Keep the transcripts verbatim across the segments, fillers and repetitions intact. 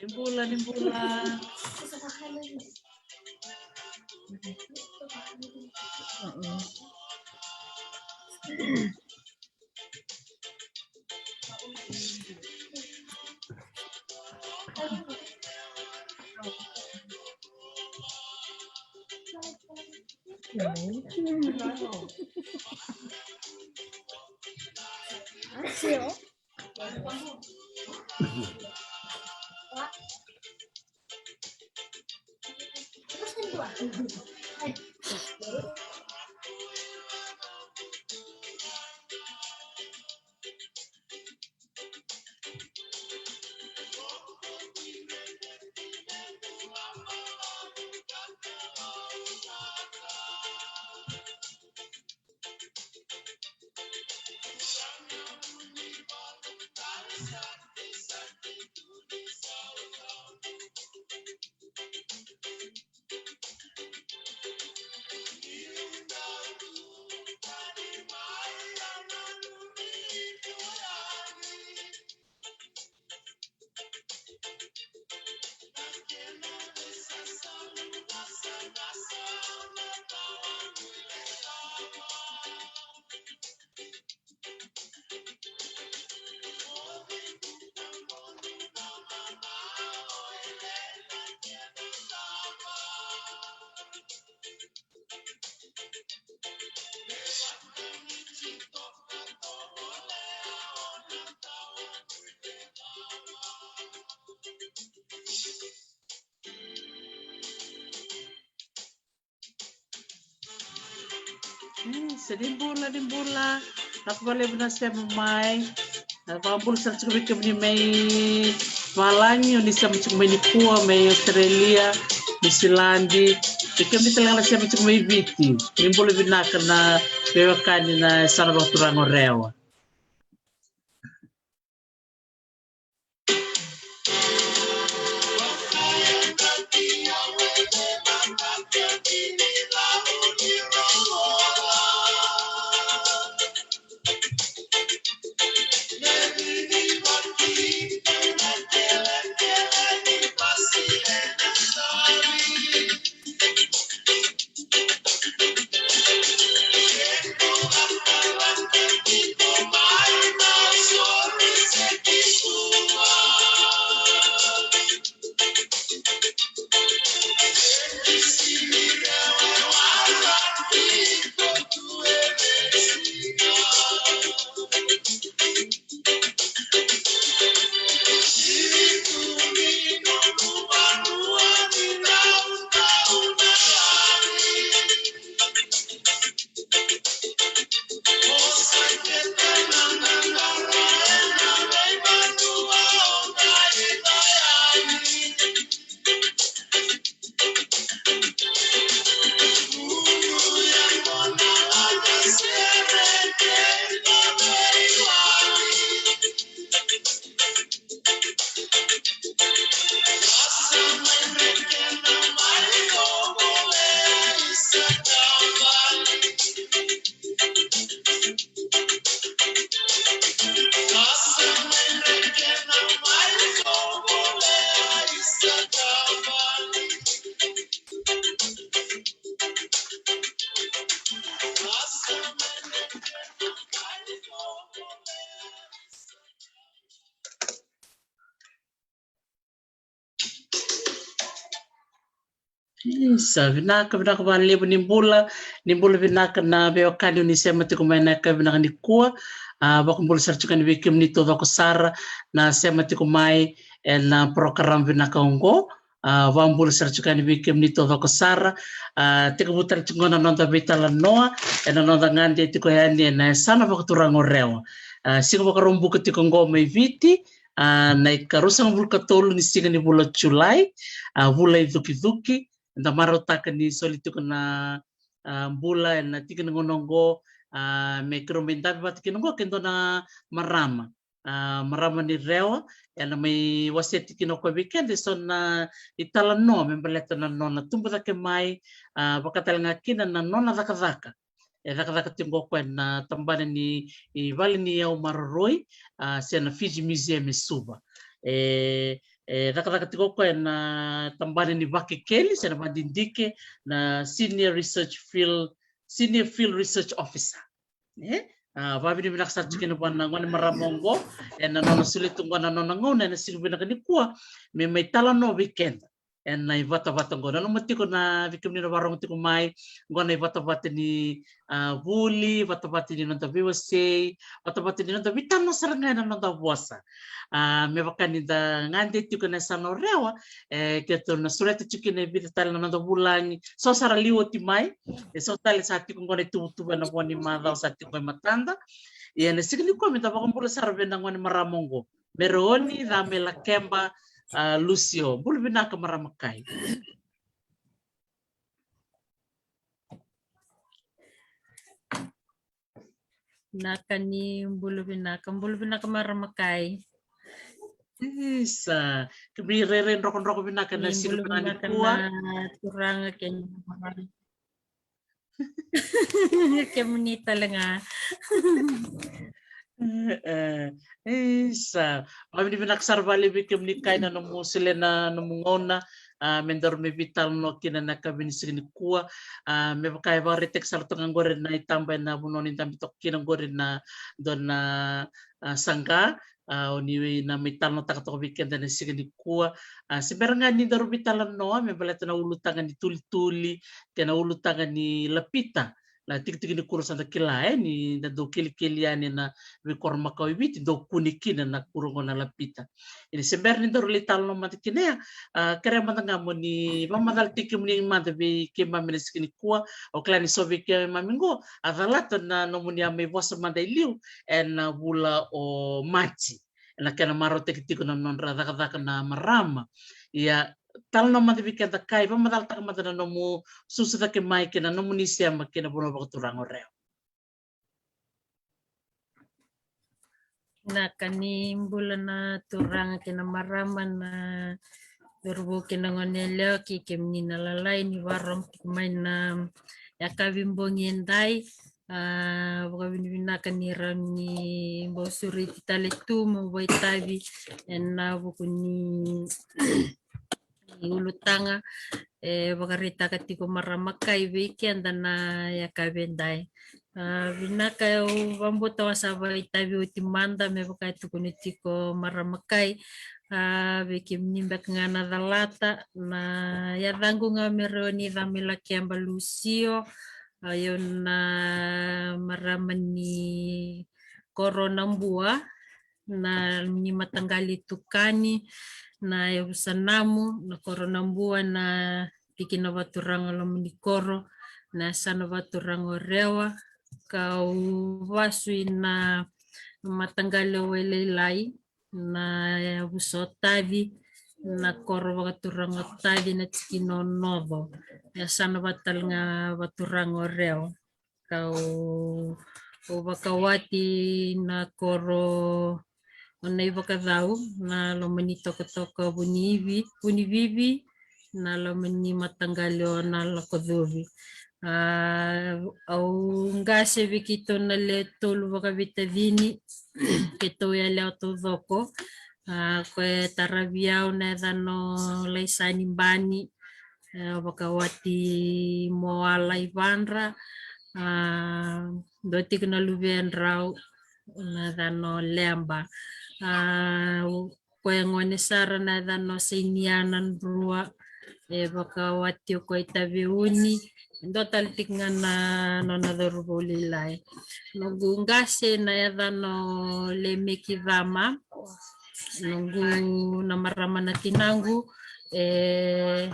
Ni bula, ni bula. Mm, se ni bula, ni bula. Vinaka vakalevu na sema mai. Na vakabula sara tiko vei kemuni mai valagi, o ni sema tiko mai nikua mai Australia, Niusiladi. Vei kemuni tale ga na sema tiko mai Viti, ni bula vinaka na veiwekani na yasana vakaturaga o Rewa. Isa, vinaka, vinaka vakalevu, ni bula, ni bula vinaka na veiwekani o ni sema tiko mai na yakavi vinaka nikua. A, vakabula sara tiko yani vei kemuni taucoko sara na sema tiko mai ena program vinaka oqo. A, vakabula sara tiko yani vei kemuni taucoko sara. A, tekivu tale tiko na noda veitalanoa ena noda gade tiko yani ena yasana vakaturaga o Rewa. A, Siga Vakaraubuka tiko oqo mai Viti. A, na ikaruasagavulu ka tolu ni siga ni vula o Julai, a, vula icukicuki, eda marautaka ni soli tiko na, a, bula ena tiki ni gauna oqo, a, me keirau mai dabe vata kina oqo kei dua na marama. A, marama ni Rewa, ena mai wasea tiko kina o koya vei keda eso na italanoa me baleta na nona tubu cake mai, a, vaka tale ga kina na nona cakacaka. E cakacaka tiko o koya ena tabana ni, i vale ni yau maroroi, a, se na Fiji Museum e Suva. E, e cakacaka tiko o koya ena tabana ni vakekeli, se na vadidike, na Senior Research Field, Senior Field Research Officer. E? A, vavinavinaka sara tiko kina vua na gone marama oqo, ena nona solia tu oqo na nona gauna, ena siga vinaka nikua, me mai talanoa vei keda. Ena ivatavata oqo. Nanuma tiko na vei kemuni na varogo tiko mai, oqo na ivatavata ni, a, vuli, vatavata ni noda veiwasei, vatavata ni noda veitalanoa sara ga ena noda vosa. A, me vaka ni da gade tiko ena yasana o Rewa, e, keitou na sureta tiko kina e vica tale na noda vulagi. So sara liu oti mai, e so tale sa tiko oqo na ituvatuva ena vo ni macawa sa tiko e matada. Ia ena siga nikua me da vakabula sara vei na gone marama oqo. Mereoni Camelakeba, a, Lucio. Bula vinaka marama kai. Vinaka ni bula vinaka, bula vinaka marama kai. Isa, kemuni rairai drokadroka vinaka ena siga vinaka nikua. Bula vinaka na turaga kei na marama. Kemuni tale ga. E, e, isa. Vavinavinaka sara vakalevu vei kemuni kai na nomu solia na nomu gauna, a, me daru mai veitalanoa kina ena yakavi ni siga nikua. A, me vaka e vakaraitaki sara toka ga oqori na itaba ena vanua ni dabe toka kina oqori na dua na, a, saqa, a, o ni na mai talanoataka toka vei keda ena siga nikua. A, se bera ga ni daru veitalanoa me baleta na ulutaga ni tulituli kei na ulutaga ni lapita. Na tikitiki ni kuro sa da kila, e, ni da dau kelikeli yani ena veikoro makawa i Viti, dau kune kina na kuro oqo na lapita. Ia ni se bera ni daru lai talanoa mada kina ya, a, kerea mada ga mo ni vakamacalataki kemuni mada vei keimami ena siga nikua. Au kila ni so vei keimami oqo a calata na nomuni a mai vosa mada e liu ena vula o Maji ena kena marautaki tiko na nodra cakacaka na marama. Ia, talanoa mada vei keda kai, vakamacalataka mada na nomu susu cake mai kei na nomuni sema kei na vanua vakaturaga o Rewa. Vinaka ni bula na turaga kei na marama, na cauravou kei na goneyalewa kei kemuni na lalai ni vakarorogo tiko mai na yakavi bogi edai. A, vakavinavinaka ni rawa ni bau sureti tale tu meu vakaitavi ena vuku ni, ni ulutaga e vakaraitaka tiko marama kai vei keda na yakavi edai. A, vinaka, au vakabauta au sa vakaitavi oti mada me vaka e tukuni tiko marama kai. A, vei kemuni beka ga na calata, na yacaqu ga o Mereoni Camelakeba Lucio. A, o yau na marama ni koro Nabua, na ni mataqali Tukani, na yavusa Namu, na koro Nabua, na tikina vakaturaga Lomanikoro, na yasana vakaturaga o Rewa, kau vasu ina mataqali o Wailailai, na yavusa o Taci, na koro vakaturaga o Taci, na tikina o Noco, yasana vata tale ga vakaturaga o Rewa. Kau, au vakawati na koro o Naivakacau, na loma ni tokatoka Vunivi, Vunivivi, na loma ni mataqali o Nalakocovi. A, au qase vei keitou na le tolu vakaveitacini, keitou yalewa taucoko. A, ko e taravi au na yacana o Laisani Bani, e, vakawati Moala Ivadra, a, dua tiko na luvedrau na yacana o Leba. A, ko e gone sara na yacana o Sainia Nadrua, e vakawati o koya i Taveuni, dua tale tiko ga na nona cauravou lailai. Noqu qase na yacana o Lemeki Cama, noqu na marama na tinaqu, e,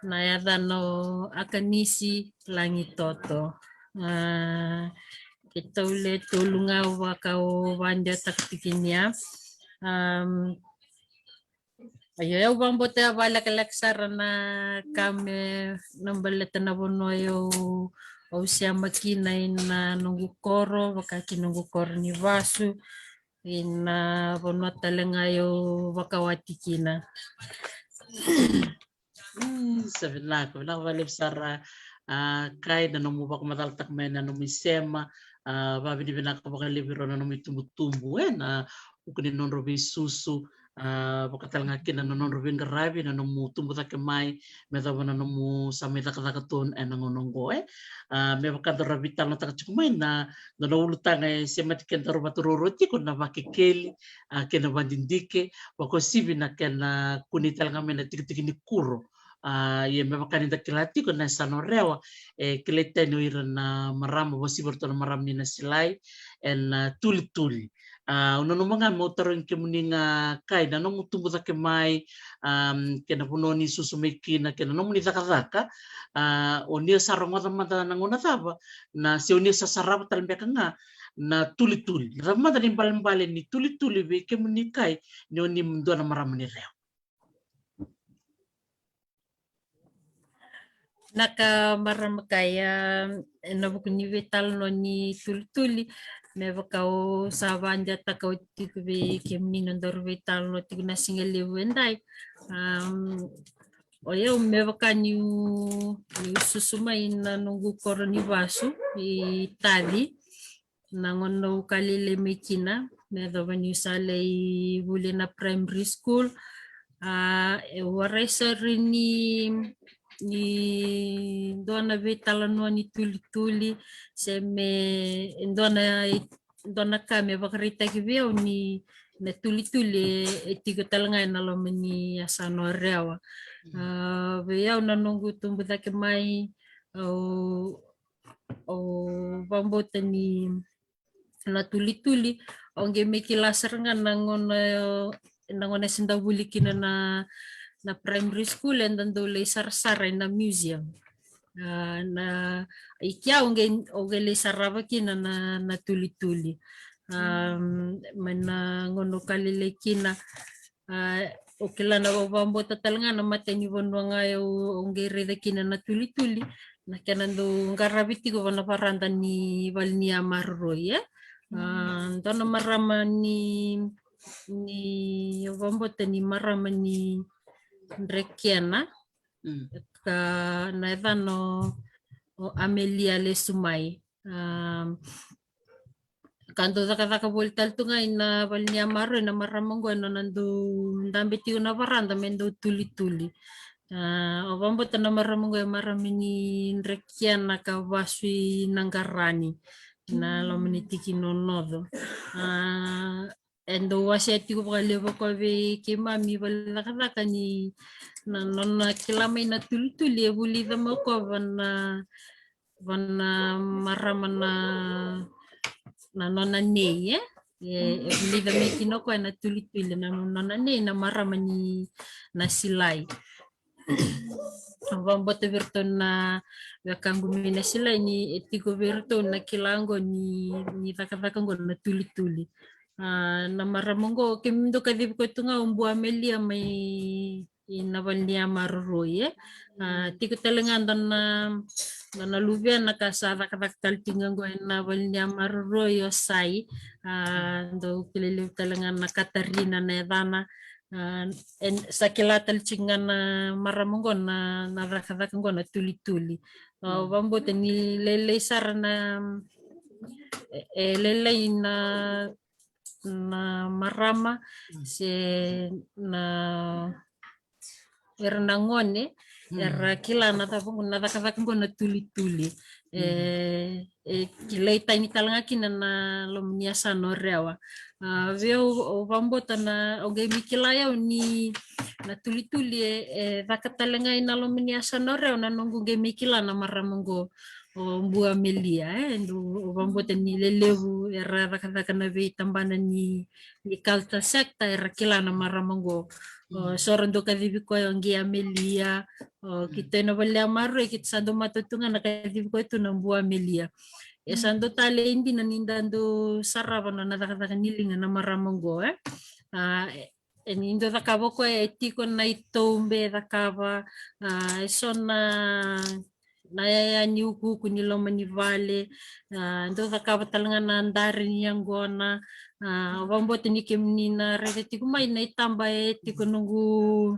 na yacana o Akanisi Lagitoto. A, keitou le tolu ga au vaka au vakadewataka tiko ni a. Um, io, au vakabauta e vakalekaleka sara na ka me na baleta na vanua au, au sema kina ina noqu koro, vaka ki noqu koro ni vasu, ina vanua tale ga au vakawati kina. Mm, sa vinaka, vinaka vakalevu sara, a, Kai, na nomu vakamacalataka mai na nomu isema, a, vakavinavinaka vakalevu i rau na nomu itubutubu, e, na vuku ni nodrau veisusu, a, vaka tale ga kina na nodrau veiqaravi, na nomu tubu cake mai, me yacova na nomu sa mai cakacaka tu ena gauna oqo, e. A, me vaka daru veitalanoataka tiko mai na, na ulutaga e semati kedaru vata ruarua tiko na vakekeli, a, kei na vadidike, vakauasivi na kena kunei tale ga mai na tikitiki ni kuro. A, ia me vaka ni da kila tiko na yasana o Rewa, e kilai tani o ira na marama, vakauasivi iratou na marama ni Nasilai, ena, a, tulituli. A, au nanuma ga meu tarogi kemuni ga, Kai, na nomu tubu cake mai, am, kei na vanua ni susu mai kina, kei na nomuni cakacaka, a, o ni sa rogoca mada na gauna cava, na se o ni sa sarava tale beka ga na tulituli. Na cava mada na ibalebale ni tulituli vei kemuni, Kai, ni o ni dua na marama ni Rewa? Na ka marama Kai, a, ena vuku ni veitalanoa ni tulituli, me vaka au sa vakadewataka oti tiko vei kemuni na nodaru veitalanoa tiko na siga levu edai. Am, o yau me vaka niu, niu susu mai na noqu koro ni vasu i Taci. Na gauna au ka lailai mai kina, me yacova niu sa lai vuli na primary school. A, e warai sara ni, ni dua na veitalanoa ni tulituli, se me dua na, dua na ka me vakaraitaki vei au ni na tulituli e, e tiko tale ga ena loma ni yasana o Rewa. A, vei au na noqu tubu cake mai, au, au vakabauta ni na tulituli, au qai mai kila sara ga na gauna, na gauna se da vuli kina na, na primary school, eda dau lai sarasara ena museum. A, na, i kea au qai, au qai lai sarava kina na, na tulituli. Am, mai na gauna au ka lailai kina, a, au kila na, au vakabauta tale ga na matai ni vanua ga au, au qai raica kina na tulituli, na kena dau qaravi tiko vua na varada ni vale ni yamaroroi, e. A, dua na marama ni, ni, au vakabauta ni marama ni Drekena, ka na yacana o, o Amelia Lesumai. Am, ka dau cakacaka voli tale tu ga ina vale ni yamaroroi na marama oqo, ena nona dau dabe tiko na varada me dau tulituli. A, au vakabauta na marama oqo e marama ni Drekena ka vasu i Naqarani, na loma ni tiki Nonoco. A, e dau wasea tiko vakalevu o koya vei keimami vale ni cakacaka ni na nona kila mai na tulituli, e vulica mai o koya vua na, vua na marama na, na nona nei, e? E, e vulica mai kina o koya na tulituli, na nona nei na marama ni Nasilai. Au vakabauta vei iratou na wekaqu mai Nasilai ni e tiko vei iratou na kila oqo ni, ni cakacaka oqo na tulituli. A, na marama oqo, keimami dau kacivi koya tu ga o Bua Amelia mai ina vale ni yamaroroi, e. A, tiko tale ga dua na, dua na luvena ka sa cakacaka tale tiko ga oqo ina vale ni yamaroroi, o Sai. A, dau kilai levu tale ga na Katarina na yacana. A, e, sa kila tale tiko ga na marama oqo na, na cakacaka oqo na tulituli. A, au vakabauta ni lailai sara na, e, e lailai na, na marama se na, era na gone era kila na cava, na cakacaka oqo na tulituli. E, e kilai tani tale ga kina na loma ni yasana o Rewa. A, vei au, au vakabauta na, au qai mai kila o yau ni na tulituli e, e caka tale ga ina loma ni yasana o Rewa na noqu qai mai kila na marama oqo o Bua Amelia, e. Dau, au vakabauta ni lelevu era cakacaka na veitabana ni, ni culture sector era kila na marama oqo. O, so ra dau kacivi koya o Qi Amelia, o, keitou ena vale ni yamaroroi keitou sa dau matau tu ga na kacivi koya tu na Bua Amelia. E sa dau talei dina ni da dau sarava na nona cakacaka ni liga na marama oqo, e. A, e, e ni dau cakava o koya, e tiko na itobe e cakava, a, e so na, na yaya ni ukuuku ni loma ni vale, a, dau cakava tale ga na dare ni yaqona, a, au vakabauta ni kemuni na raica tiko mai na itaba e tiko noqu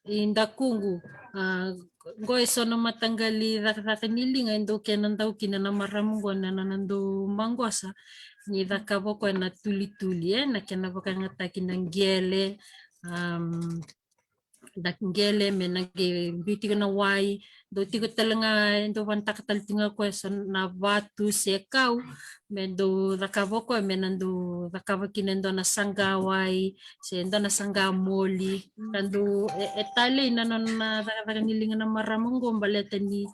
i dakuqu. A, qo e so na mataqali cakacaka ni liga e dau kena dau kina na marama qo na nona dau maqosa ni cakava o koya na tulituli, e, na kena vakayagataki na qele, am, na qele me na qai biu tiko na wai, dau tiko tale ga, e dau vanataka tale tiko ga o koya so na vatu se kau, me dau cakava o koya me na dau cakava kina e dua na saqa wai se dua na saqa moli. Ka dau e, e talei na nona cakacaka ni liga na marama qo baleta ni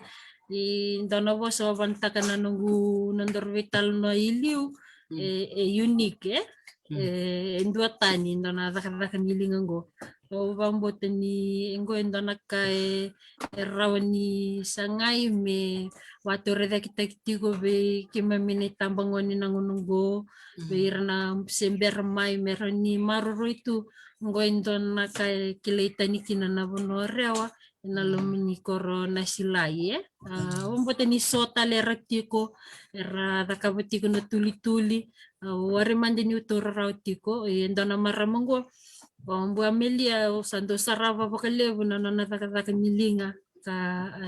i dua na vosa au vanataka na noqu, nodaru veitalanoa i liu, e, e unique, e, e, e duatani e dua na cakacaka ni liga qo. Au vakabauta ni qo e dua na ka e, e rawa ni sagai me vakatorocaketaki tiko vei keimami na itabagone na gauna qo, vei ira na se bera mai me rawa ni maroroi tu. Qo e dua na ka e kilai tani kina na vanua o Rewa ena loma ni koro Nasilai, e. A, au vakabauta ni so tale era tiko, era cakava tiko na tulituli. A, au warai mada niu taura rawa tiko e dua na marama qo, o Bua Melia, au sa dau sarava vakalevu na nona cakacaka ni liga. Ka,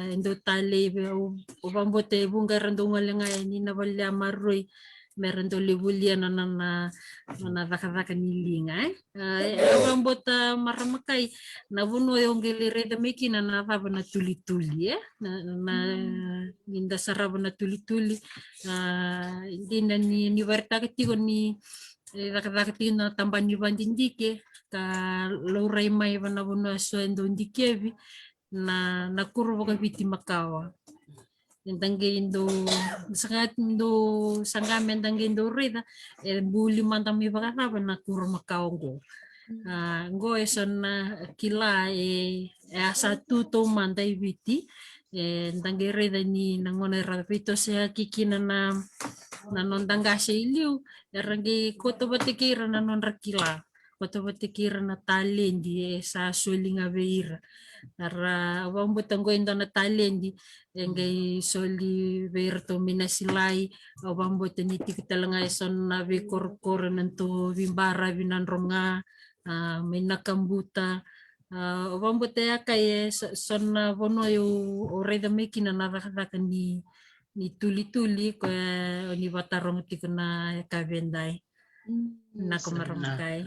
e, dau talei vei au, au vakabauta e vuqa era dau gole ga yani na vale ni maroroi me ra dau lai volia na nona, nona cakacaka ni liga, e. A, e, au vakabauta marama kai, na vanua au qai lai raica mai kina na cava na tulituli, e. Na, na, ni da sarava na tulituli, a, dina ni, ni vakaraitaka tiko ni, e, cakacaka tiko na tabana ni vakadidike, ka laurai mai va na vanua e so e dau dikevi, na, na kuro vakaviti makawa. Ni da qai dau saga, dau saga me da qai dau raica e buli mada mai vakacava na kuro makawa qo. A, qo e so na kila e, e a sa tu taumada i Viti. E da qai raica ni na gauna era veitosoyaki kina na, na noda qase i liu, era qai kauta vata kei ira na nodra kila. Kauta vata kei ira na taledi e sa soli ga vei ira. Era vakabauta qo e dua na taledi e qai soli vei iratou mai Nasilai. Au vakabauta ni tiko tale ga e so na veikorokoro na tou veibaravi Nadroga, a, mai Nakabuta. A, au vakabauta ya kai e so, so na vanua au, au raica mai kina na cakacaka ni, ni tulituli, koya o ni vakataroga tiko na yakavi edai. Mm. Vinaka marama kai.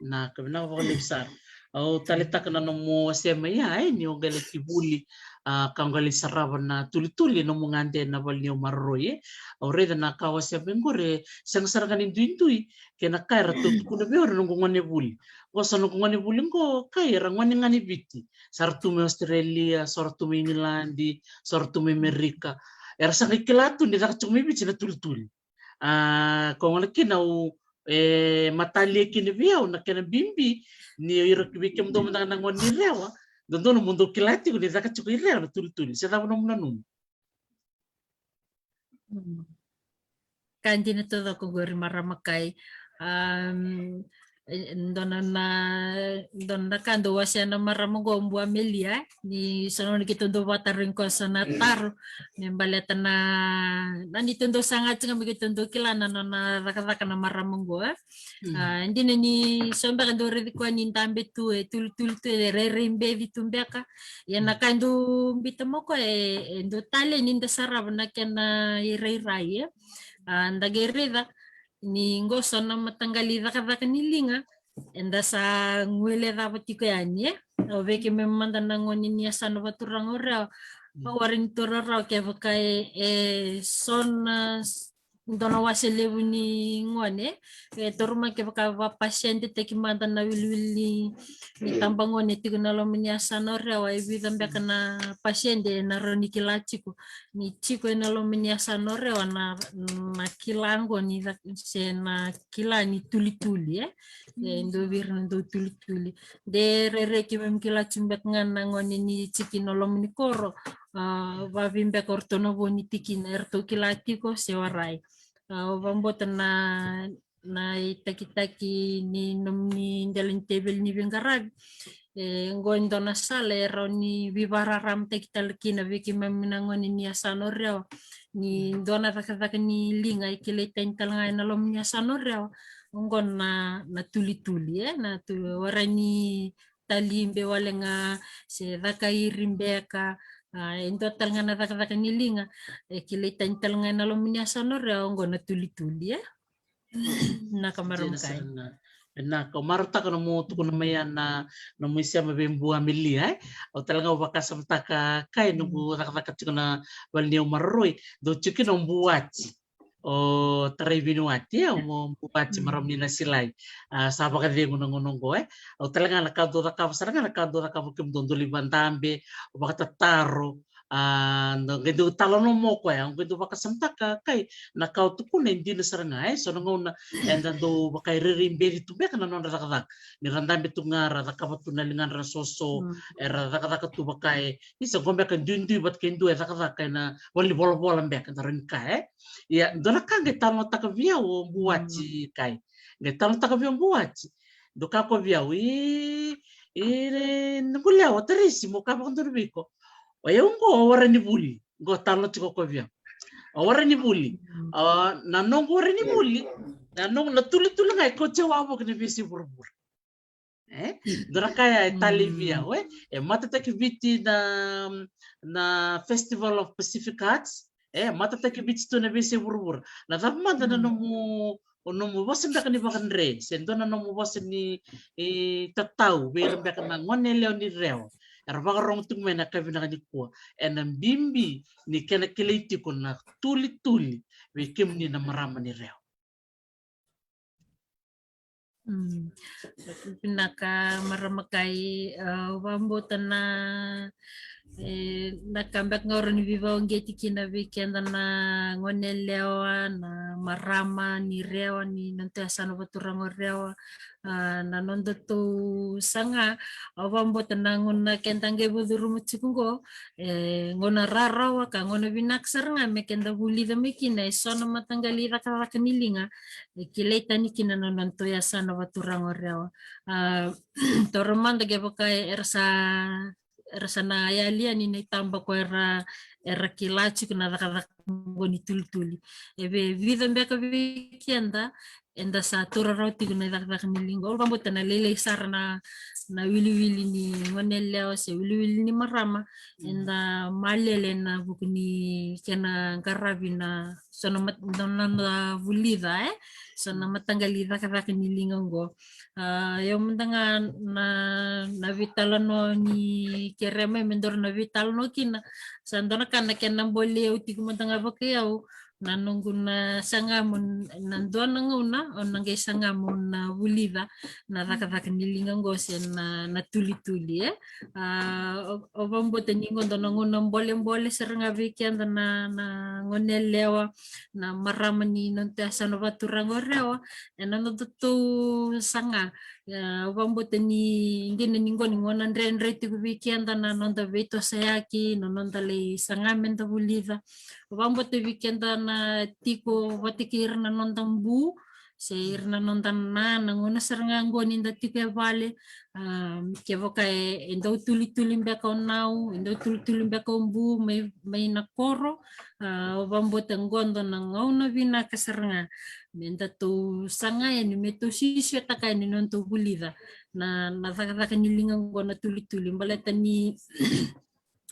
Vinaka, vinaka vakalevu sara. Au taleitaka na nomu wasea mai ya, e, ni o qai lai vuli, a, ka o qai lai sarava na tulituli e nomu gade na vale ni o maroroi, e. Au raica na ka o wasea mai qori e sega sara ga ni duidui kei na ka eratou tukuna vei au na noqu gone vuli. Qo so noqu gone vuli qo kai era gone ga ni Viti. Sa ra tu mai Australia, so ra tu mai Igiladi, so ra tu mai Amerika. Era sa qai kila tu ni caka tiko mai Viti na tulituli. A, ko gona kina au, e, matalia kina vei au na kena bibi ni ira vei kemudou mada ga na gone ni Rewa, dodonu mo dou kila tiko ni caka tiko i Rewa na tulituli. Se cava nomu nanuma? Mm. Ka dina taucoko qori marama kai. Am, e, dua na, na, dua na ka dau wasea na marama qo o Bua Melia, e. Ni so na gauna keitou dau vakatarogi koya so na taro me baleta na, na neitou dau saga tiko ga me keitou dau kila na nona cakacaka na marama qo, e. Mm. A, dina ni so beka dau raici koya ni dabe tu, e tulituli tu, e rairai beci tu beka. Ia na ka e dau biuta mai o koya e, e dau talei ni da sarava na kena irairai, e. A, da qai raica ni qo so na mataqali cakacaka ni liga eda sa guilecava tiko yani, e. Au vei keimami mada na gone ni yasana vakaturaga o Rewa, au warai ni taura rawa kevaka e, e so na s-, dua na wase levu ni gone e taura mai kevaka vakapasedetaki mada na wiliwili ni, ni tabagone tiko na loma ni yasana o Rewa, e vica beka na pasede ena rawa ni kila tiko ni tiko ena loma ni yasana o Rewa na, na kila qo ni ca-, se na kila ni tulituli, e. E dua vei ira na dau tulituli. De rairai keimami kila tu beka ga na gone ni tiki na loma ni koro, a, vakaevei beka o ratou na vo ni tikina, eratou kila tiko se warai. A, au vakabauta na, na itakitaki ni nomuni dela ni teveli ni veiqaravi. E qo e dua na sala e rawa ni veivakararamataki tale kina vei keimami na gone ni yasana o Rewa. Ni dua na cakacaka ni liga e kilai tani tale ga ena loma ni yasana o Rewa. Qo na, na tulituli, e, na tu, warai ni talibe wale ga se caka iri beka. A, e dua tale ga na cakacaka ni liga e kilai tani tale ga ena loma ni yasana o Rewa, qo na tulituli, e. Na ka marama kai. Na ka marautaka na mo tukuna mai ya na, na mo isema vei Bu Amelia, e. Au tale ga au vakasamataka kai noqu cakacaka tiko na vale ni au maroroi, dou tiko kina o Bu Wati. O Tarai Viniwati, e, o Bu Wati, marama ni Nasilai. A, sa vakacegu na gauna oqo, e. Au tale ga na ka dou cakava sara ga na ka dou cakava kemudou, dou lai vadabe, vakatataro, a, dou qai dou talanoa mo koya, au qai dou vakasamataka kai na ka au tukuna e dina sara ga, e. So na gauna eda dau vakairairai beci tu beka na nodra cakacaka. Ni ra dabe tu ga ra cakava tu na ligadra na soso, era cakacaka tu vaka e, isa qo beka duidui vata kei dua e cakacaka ena valenivolavola beka, da rawa ni kaya, e. Ia, dua na ka qai talanoataka vei au o Bu Wati kai. Qai talanoataka vei au o Bu Wati. Dou kaya ko vei au, i, i, noqu lewa o Tarisi, mo kaya vakadodonu vei iko. O yau qo o warai ni vuli. Qo talanoa tiko ko vei au. O warai ni vuli. A, na noqu warai ni vuli. Na noqu, na tulituli ga e kauti au wavoki na veiyasai vuravura. E? Dua na ka ya e talei vei au, e? E matataki Viti na, na Festival of Pacific Arts. E matataki Viti tu na veiyasai vuravura. Na cava mada na nomu, o nomu vosa beka ni vakadre, se dua na nomu vosa ni, e, tatau vei ira beka na gone yalewa ni Rewa era vakarogo tiko mai na ka vinaka nikua, ena bibi ni kena kilai tiko na tulituli vei kemuni na marama ni Rewa. Mm. Vinaka marama kai, e, au vakabauta na, e, na ka beka ga au rawa ni veivakauqeti kina vei keda na gone yalewa, na marama ni Rewa, ni nodatou yasana vakaturaga o Rewa, a, na nodatou saga, au vakabauta na gauna keda qai vakacuruma tiko qo, e, gauna rarawa ka gauna vinaka sara ga me keda vulica mai kina e so na mataqali cakacaka ni liga e kilai tani kina na nodatou yasana vakaturaga o Rewa. A, taura mada kevaka era sa, era sa na yali yani na itaba ko era, era kila tiko na cakacaka qo ni tulituli. E vei, vica beka vei keda eda sa taura rawa tiko na icakacaka ni liga. Au vakabauta na lailai sara na, na wiliwili ni gone yalewa se wiliwili ni marama eda malele ena vuku ni kena qaravi na so na mat-, na, na, na vulica, e? So na mataqali cakacaka ni liga qo. A, io mada ga na, na veitalanoa ni kerea mai me daru na veitalanoa kina. Sa dua na ka na kena bolei au tiko mada ga vakai au, na noqu na saga mo na dua na gauna au na qai saga mo na vulica na cakacaka ni liga qo se na, na tulituli, e? A, au, au vakabauta ni qo dua na gauna bolebole sara ga vei keda na, na gone yalewa, na marama ni nodatou yasana vakaturaga o Rewa ena nodatou saga. Ia, au vakabauta ni dina ni qo ni gauna dredre tiko vei keda na noda veitosoyaki, na noda lai saga meda vulica. Au vakabauta vei keda na tiko vata kei ira na noda bu se ira na noda na, na gauna sara ga qo ni da tiko e vale. A, kevaka e, e dau tulituli beka o nau, e dau tulituli beka o bu mai, mai na koro. A, au vakabauta qo dua na gauna vinaka sara ga me datou saga yani, me tou sisiotaka yani na nodatou vulica na, na cakacaka ni liga qo na tulituli, baleta ni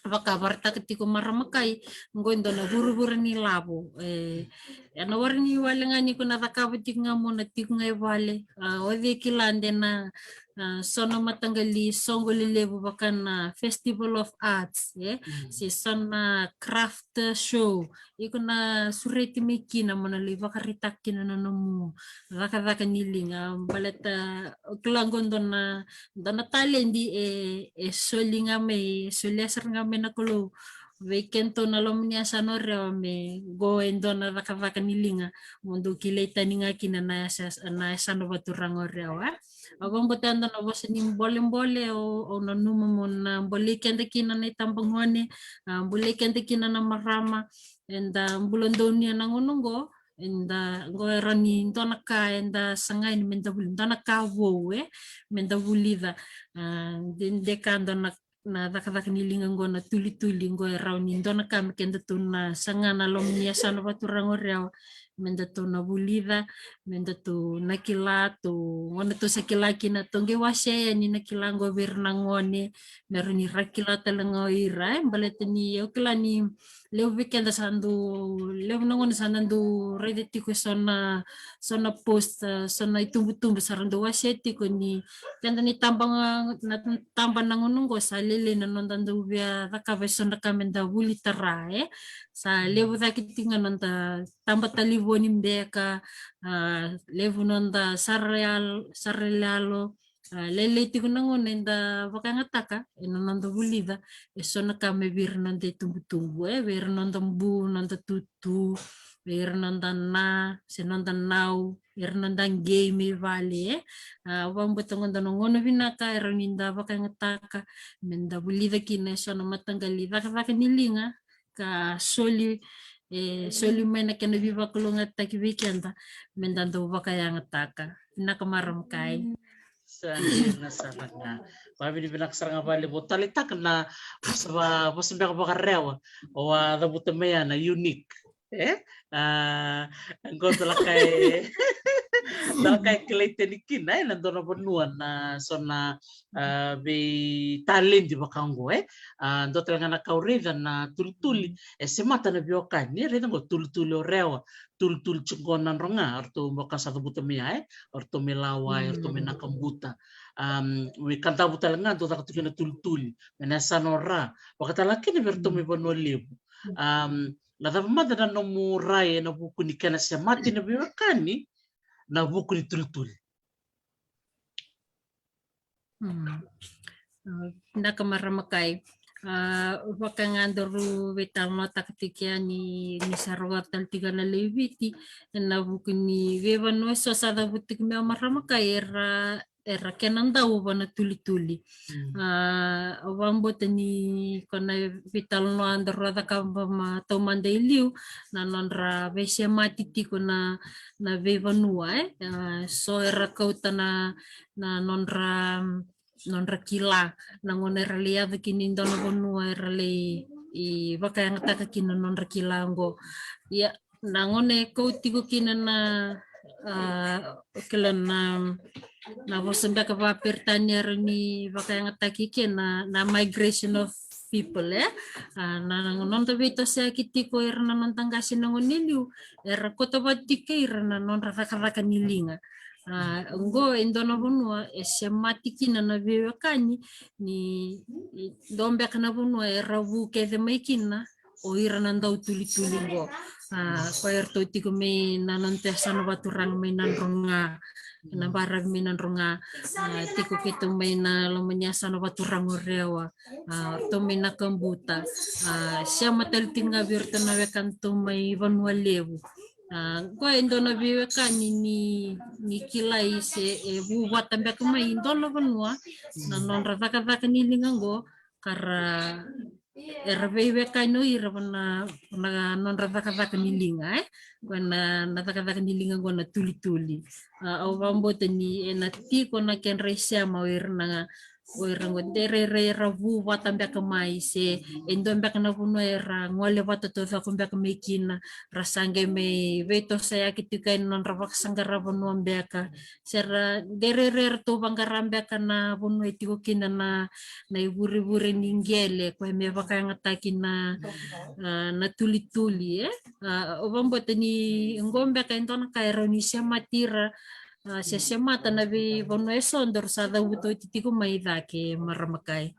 vakavarataka tiko marama kai, qo e dua na vuravura ni lavo. E, ena warai ni wale ga ni ko na cakava tiko ga mo na tiko ga e vale. A, o cei kila de na, a, so na mataqali soqo lelevu vaka na Festival of Arts, e? Se so na craft show. Iko na sureti mai kina mo na lai vakaraitaka kina na nomu cakacaka ni liga, baleta o kila qo dua na, dua na taledi e, e soli ga mai, e solia sara ga mai na Kalou vei kedatou na loma ni yasana o Rewa, me qo e dua na cakacaka ni liga mo dou kilai tani ga kina na yasa, na yasana vakaturaga o Rewa. Au vakabauta e dua na vosa ni bolebole au, au nanuma mo na bolei keda kina na itabagone, a, bolei keda kina na marama eda bula donuya na gauna qo. eda qo e rawa ni dua na ka eda saga yani meda vuli, dua na ka vou e meda vulica. A, de, de ka dua na, na cakacaka ni liga qo na tulituli qo e rawa ni dua na ka me kedatou na saga na loma ni yasana vaturaga o Rewa, medatou na vulica, medatou na kila, tou, qo na tou sa kila kina, tou qai wasea yani na kila qo vei ira na gone, me rawa ni ra kila tale ga o ira, e, baleta ni au kila ni levu vei keda sa dau, levu na gauna sa na dau raica tiko e so na, so na post, e, so na itubutubu sa ra dau wasea tiko ni keda ni taba ga, na taba na gauna qo sa lelei na noda dau via cakava e so na ka meda vuli tara, e. Sa levu cake tiko ga noda taba talevoni beka, a, levu noda sara yalo, sara yalo, a, lelei tiko na gauna eda vakayagataka ena noda vulica e so na ka mai vei ira noda itubutubu, e, vei ira noda bu, noda tutu, vei ira noda na, se noda nau, ira noda qei mai vale, e. A, au vakabauta qo dua na gauna vinaka e rawa ni da vakayagataka meda vulica kina e so na mataqali cakacaka ni liga ka soli, e, soli mai na kena veivakalougatataki vei keda meda dau vakayagataka. Vinaka marama kai. Sa dina sara ga. Vakavinavinaka sara ga vakalevu. Au taleitaka na vosa va, vosa beka vakarewa o a cavuta mai ya na unique. E? A, qo dua na ka e, dua na ka e kilai tani kina, e, na dua na vanua na so na, a, veitaledi vaka qo, e. A, dua tale ga na ka au raica na tulituli e semata na veiwekani, e, raica qo tulituli o Rewa, tulituli tiko qo Nadroga, o ratou vaka sa cavuta mai ya, e, o ratou mai Lawai, o ratou mai Nakabuta. Am, mai Kadavu tale ga dau caka tiko na tulituli, mai na yasana o Ra, vaka tale ga kina vei ratou mai Vanua Levu. Am, na cava mada na nomu rai ena vuku ni kena semati na veiwekani na vuku ni tulituli? Hmm. A, vinaka marama kai. A, vaka ga daru veitalanoataka tiko yani ni sa rogoca tale tiko na lewe i Viti ena vuku ni veivanua eso sa cavuta tiko mai o marama kai era, era kena dauva na tulituli. Mm. A, au vakabauta ni ko na veitalanoa daru a cakava mai taumada i liu na nodra veisemati tiko na, na veivanua, e. A, so era kauta na, na nodra, nodra kila na gauna era lai yaco kina i dua na vanua era lai, i, vakayagataka kina na nodra kila qo. Ia, na gauna e kau tiko kina na, a, o kila na, na vosa beka vakaperitania era ni vakayagataki kina na, na migration of people, e. A, na, na noda veitosoyaki tiko era na noda qase na gauna i liu, era kauta vata tiko kei ira na nodra cakacaka ni liga. A, qo e dua na vanua e semati kina na veiwekani ni, ni dua beka na vanua era vu kece mai kina o ira na dau tulituli qo. A, ko iratou tiko mai na noda yasana vaturaga mai Nadroga, na baravi mai Nadroga, a, tiko keitou mai na loma ni yasana vaturaga o Rewa, a, ratou mai Nakabuta, a, sema tale tiko ga vei iratou na wekadatou mai Vanua Levu. A, qo e dua na veiwekani ni, ni kilai se e vu vata beka mai dua na vanua na nodra cakacaka ni liga qo, ka ra, era veiwekani o ira vua na, na nodra cakacaka ni liga, e? Qo na, na cakacaka ni liga qo na tulituli. A, au vakabauta ni ena tiko na kedra isema o ira na, o ira qo de rairai era vu vata beka mai se e dua beka na vanua era gole vata taucoko beka mai kina, ra sa qai mai veitosoyaki tiko ena nodra vakasaqara vanua beka. Se ra de rairai ratou vaqara beka na vanua e tiko kina na, na ivurevure ni qele, koya me vakayagataki na, a, na tulituli, e? A, au vakabauta ni qo beka e dua na ka e rawa ni semati ira, a, se semata na veivanua eso daru sa cavuta oti tiko mai cake, marama kai.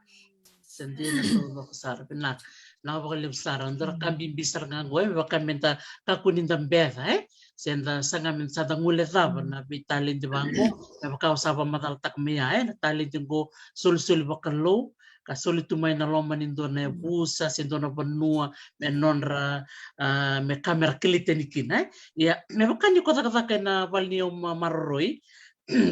Sa dina, taucoko sara, vinaka. Vinaka vakalevu sara, dua na ka bibi sara ga qo, e, me vaka meda kakua ni da beca, e? Se da saga me sa da guilecava na veitaledi vaqo, me vaka au sa vakamacalataka mai ya, e? Na taledi qo solisoli vakalou, ka soli tu mai na loma ni dua na yavusa se dua na vanua me nodra, a, me ka mera kilai tani kina, e? Ia, me vaka ni ko cakacaka ena vale ni yavu ma-, maroroi,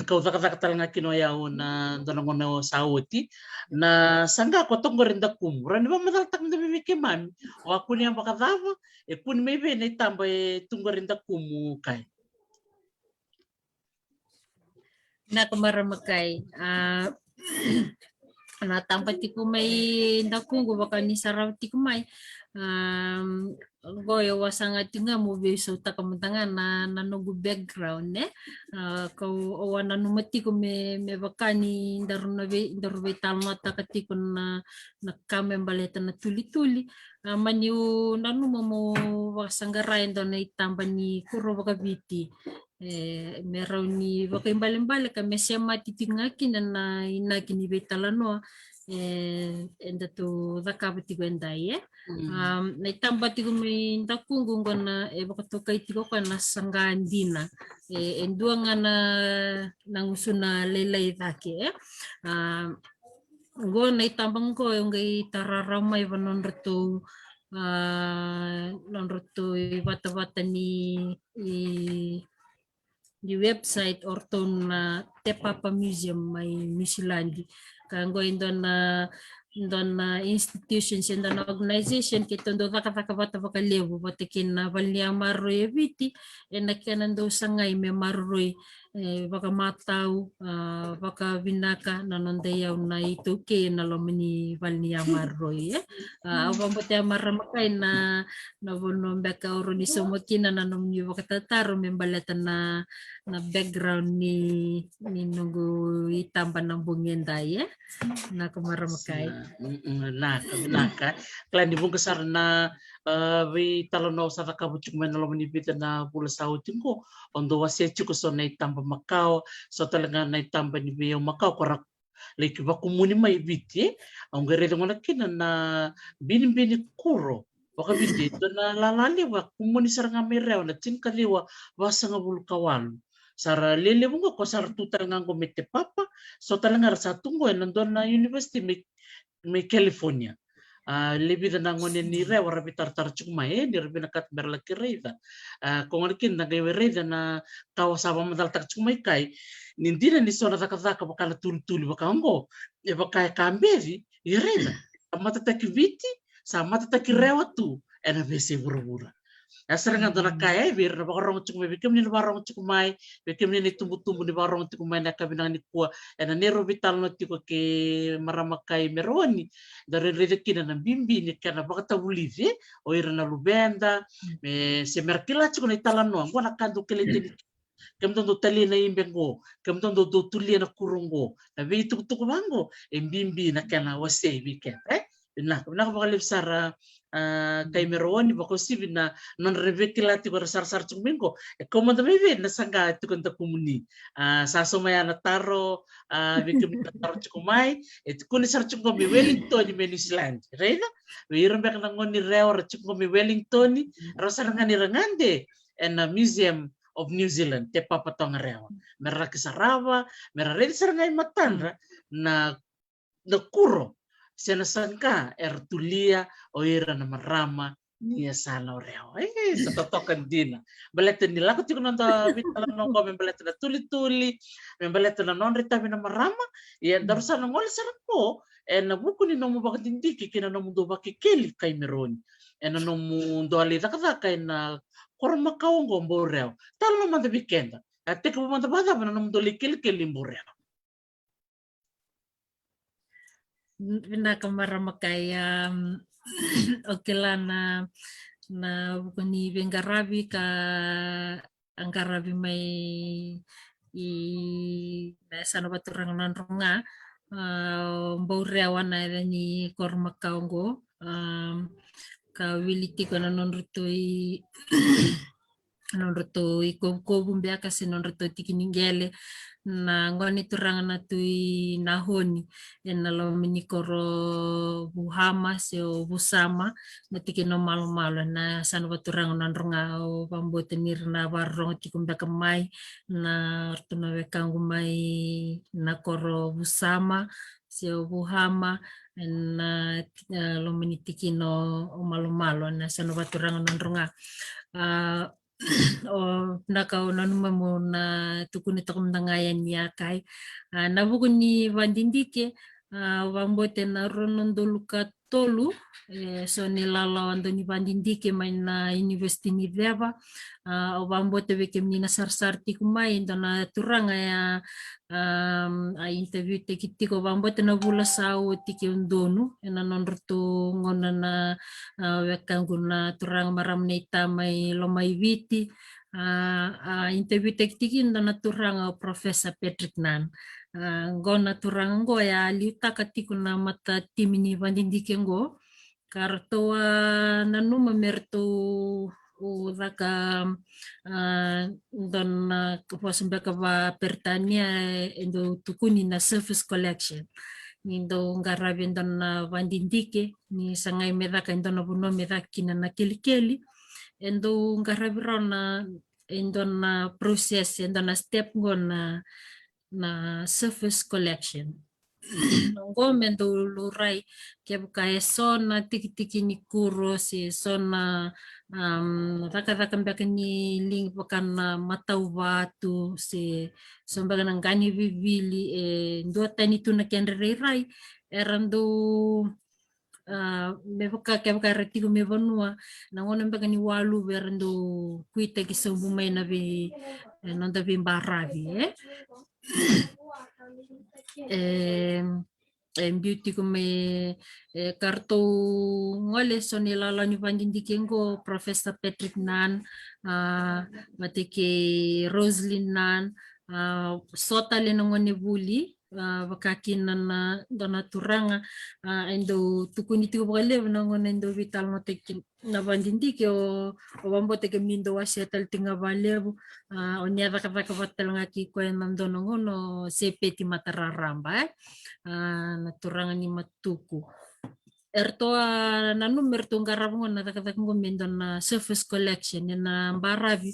kau cakacaka tale ga kina o yau na dua na gauna sa oti. Na saqa ko toka qori e dakumu, rawa ni vakamacalataka mada mai vei keimami, o a kune yabaki cava, e kune mai vei na itaba e tu qori e dakumu, Kai? Vinaka marama Kai. A, na taba tiko mai dakuqu, vaka ni sarava tiko mai. A, qo au a saga tiko ga meu veisautaka mada ga na, na noqu background, ne? A, kau, au a nanuma tiko me, me vaka ni daru na vei, daru veitalanoataka tiko na, na ka me baleta na tulituli. A, mani u nanuma meu vakasaqara e dua na itaba ni kuro vakaviti. E, me rawa ni vakaibalebale ka me semati tiko ga kina na inaki ni veitalanoa, e, eda tou cakava tiko edai, e. Mm. Um, na itaba tiko mai dakuqu qo na, e vakatokai tiko koya na saqa dina. E, e dua ga na, na gusuna lailai cake, e. Um, qo na itaba qo e qai tarara mai va nodratou, a, nodratou ivatavata ni, i, ni website o ratou na Te Papa Museum mai Niusiladi. Ka qo e dua na, dua na institution se dua na organization keitou dau cakacaka vata vakalevu vata kei na vale ni yamaroroi e Viti, ena kena dau sagai me maroroi, e, vakamatau, a, vakavinaka na noda iyau na iTaukei ena loma ni vale ni yamaroroi, e. A, au vakabauta marama Kai na, na vanua beka au rawa ni sauma kina na nomuni vakatataro me baleta na, na background ni, ni noqu itaba na bogi edai, e. Vinaka marama Kai. Na, mm, mm, vinaka, vinaka. Kila ni vuqa sara na, a, veitalanoa sa cakava tiko mai na loma ni vica na vula sa oti qo, o dau wasea tiko so na itaba makawa, so tale ga na itaba ni veiyau makawa ko ra laki vakumuni mai Viti, e. Au qai raica gona kina na binibini kuro vakaviti, e dua na lala levu a kumuni sara ga mai Rewa na tinikaciwa vasagavulu ka walu. Sa ra lelevu qo, ko sa ra tu tale ga qo mai Te Papa, so tale ga ra sa tu qo ena dua na university mai, mai California. A, levu vica na gone ni Rewa ra veitaratara tiko mai, e, ni ra vinakata me ra laki raica. A, ko gona kina na qai raica na ka au sa vakamacalataka tiko mai Kai, ni dina ni so na cakacaka vaka na tulituli vaka qo, e vaka e ka beci, e raica, sa matataki Viti, sa matataki Rewa tu ena veiyasai vuravura. A, sara ga dua na ka e vei ira na vakarogo tiko mai, vei kemuni na vakarogo tiko mai, vei kemuni na itubutubu ni vakarogo tiko mai na yakavi nikua, ena neirau veitalanoa tiko kei marama Kai Meroni, da raica kina na bibi ni kena vakatavulici o ira na luveda, me se me ra kila tiko na italanoa, qo na ka dau kilai tani, kemudou dau talia na ibe qo, kemudou dau, dau tulia na kuro qo, na veitukutuku vaqo, e bibi na kena wasei vei keda, e. Vinaka, vinaka vakalevu sara, a, Kai Meroni, vakauasivi na nodra veikilai tiko era sarasara tiko mai qo. E kau mada mai vei na saqa tiko e dakumuni. A, sa sauma ya na taro, a, vei kemuni na taro tiko mai. E tukuni sara tiko qo mai Wellington mai New Zealand, raica? Vei ira beka na gone ni Rewa ra tiko qo mai Wellington, rau sara ga ni ra gade ena Museum of New Zealand, Te Papa Tongarewa. Me ra laki sarava, me ra raica sara ga i matadra na na kuro se na saqa era tulia o ira na marama ni yasana o Rewa. E, sa totoka dina. Baleta ni lako tiko na noda veitalanoa qo me baleta na tulituli, me baleta na nodra itavi na marama, ia daru sa na gole sara qo ena vuku ni nomu vakadidike kei na nomudou vakekeli Kai Meroni. Ena nomudou lai cakacaka ena koro makawa qo Baurewa. Talanoa mada vei keda. A tekivu mada vakacava na nomudou lai kelikeli i Baurewa? Vinaka marama Kai, um, o kila na, na vuku ni veiqaravi ka a qaravi mai i na yasana vaturaga Nadroga, a, o Baurewa na yaca ni koro makawa qo, um, ka wili tiko na nodratou i nodratou i kovukovu beka se nodratou tiki ni qele na gone turaga na Tui Nahoni ena loma ni koro Vuhama se o Vusama na tikina o Malomalo ena yasana vaturaga o Nadroga. Au vakabauta ni ra na vakarorogo tiko beka mai na ratou na wekaqu mai na koro Vusama se o Vuhama ena, e, loma ni tikina o Malomalo ena yasana vaturaga Nadroga. A, O, na ka o nanuma mo na tukuni toka mada ga yani a kai. A, na vuku ni vadidike, a, vabota na rua na udolu ka tolu, e, so ni lalawa dau ni vadidike mai na University ni Ceva. A, o vabota vei kemuni na sarasara tiko mai, dua na turaga ya, um, a interview taki tiko, vabota na vula sa oti ke u donu, ena nodratou gona na, a, wekaqu na turaga marama na ita mai Lomaiviti. A, a interview taki tiki dua na turaga o Professor Patrick Nan. A, qo na turaga qo ya liutaka tiko na mata timi ni vadidike qo. Ka ratou a nanuma me ratou u caka, a, dua na vosa beka va Peritania e dau tukuni na surface collection. Ni dau qaravi e dua na vadidike, ni sagai me caka e dua na vanua me caka kina na kelikeli. E dau qaravi rawa na, e dua na process, e dua na step qo na, na surface collection. Qo me dau laurai kevaka e so na tikitiki ni kuro se so na, um, cakacaka beka ni liga vaka na matau vatu se so beka na qa ni vivili e duatani tu na kedra rairai, era dau, a, me vaka kevaka era tiko mai vanua, na gauna beka ni waluvu era dau kuitaki sobu mai na vei, e, noda veibaravi, e. E, e biu tiko mai, e, ka ratou gole so ni lalawa ni vadidike qo, Professor Patrick Nan, a, vata kei Roselyn Nan, a, so tale na gone vuli, a, vaka kina na dua na turaga, a, e dau tukuni tiko vakalevu na gauna e dau veitalanoataki na vadidike, o, o vabota kemuni dau wasea tale tiko ga vakalevu, a, o ni a cakacaka vata tale ga kei koya na dua na gauna o Sepeti Matararaba, e, a, na turaga ni Matuku. Eratou a nanuma me ratou qarava qo na cakacaka qo me dua na surface collection ena baravi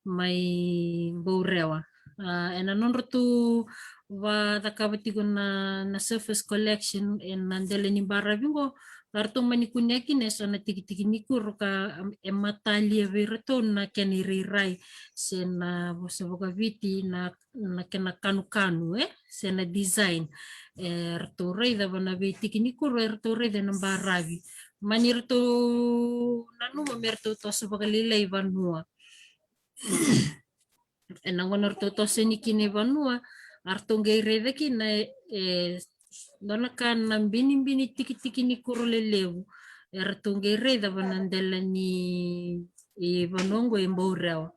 mai Bourewa. A, ena nodratou vacakava tiko na, na surface collection ena dela ni baravi qo, ka ratou mani kunea kina e so na tikitiki ni kuro ka, am, e matalia vei iratou na kena irairai se na vosa vakaviti na, na kena kanukanu, e, se na design. E ratou raica va na veitiki ni kuro, e ratou raica ena baravi. Mani ratou nanuma me ratou toso vakalailai vanua. Ena gauna ratou toso yani kina i vanua, a ratou qai raica kina e, e dua na ka na binibini tikitiki ni kuro lelevu. E ratou qai raica va na dela ni, i vanua qo e Bourewa.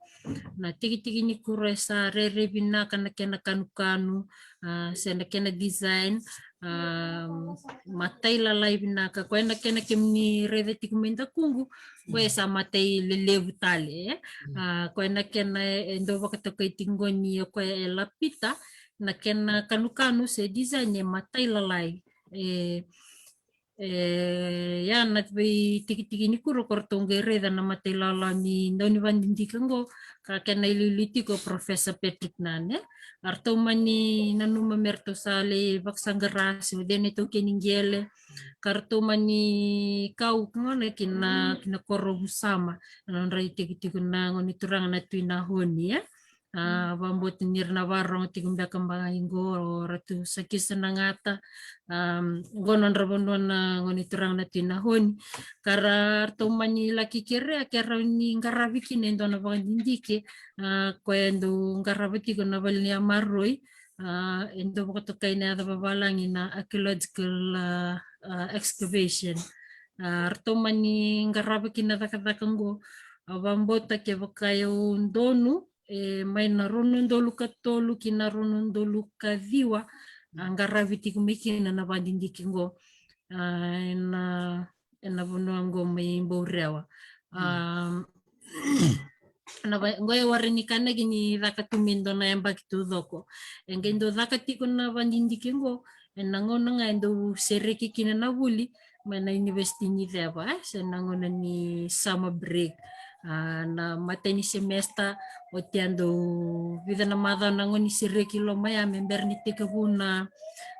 Na tikitiki ni kuro e sa rairai vinaka na kena kanukanu, a, se na kena design, a, matai lalai vinaka. Koya na kena kemuni raica tiko mai dakuqu, koya e sa matai lelevu tale, e. A, koya na kena e, e dau vakatokai tiko qo ni o koya e lapita, na kena kanukanu se design e matai lalai. E, e, ia na veitikitiki ni kuro ko ratou qai raica na matai lalai ni dau ni vadidike qo, ka kena iliuliu tiko o Professor Patrick Nan, e. A ratou mani nanuma me ratou sa lai vakasaqara se o cei na itaukei ni qele, ka ratou mani kau gona kina, kina koro Vusama, na nodra itikotiko na gone turaga na Tui Nahoni, e. A, vabota ni ra na varogo tiko beka mai qo o Ratu Sakiusa Nagata, a, qo nodra vanua na gone turaga na Tui Nahoni. Ka ratou mani laki kerea ke rawa ni qaravi kina e dua na vakadidike, a, koya e dau qarava tiko na vale ni yamaroi, a, e dau vakatokai na yaca vavalagi na archaeological, a, a, excavation. A, ratou mani qarava kina cakacaka qo, a, vabota kevaka e au donu, e, mai na rua na udolu ka tolu ki na rua na udolu ka ciwa, a, qaravi tiko mai kina na vadidike qo, a, ena, ena vanua qo mai Bourewa. A, na va-, qo e ware ni kanaki ni caka tu me dua na yabaki taucoko. E qai dau caka tiko na vadidike qo ena gauna ga e dau sereki kina na vuli mai na University ni Ceva, e, se na gauna ni summer break. A, na matai ni semester, oti a dau vica na macawa na gauna ni sereki loma ya me bera ni tekivu na,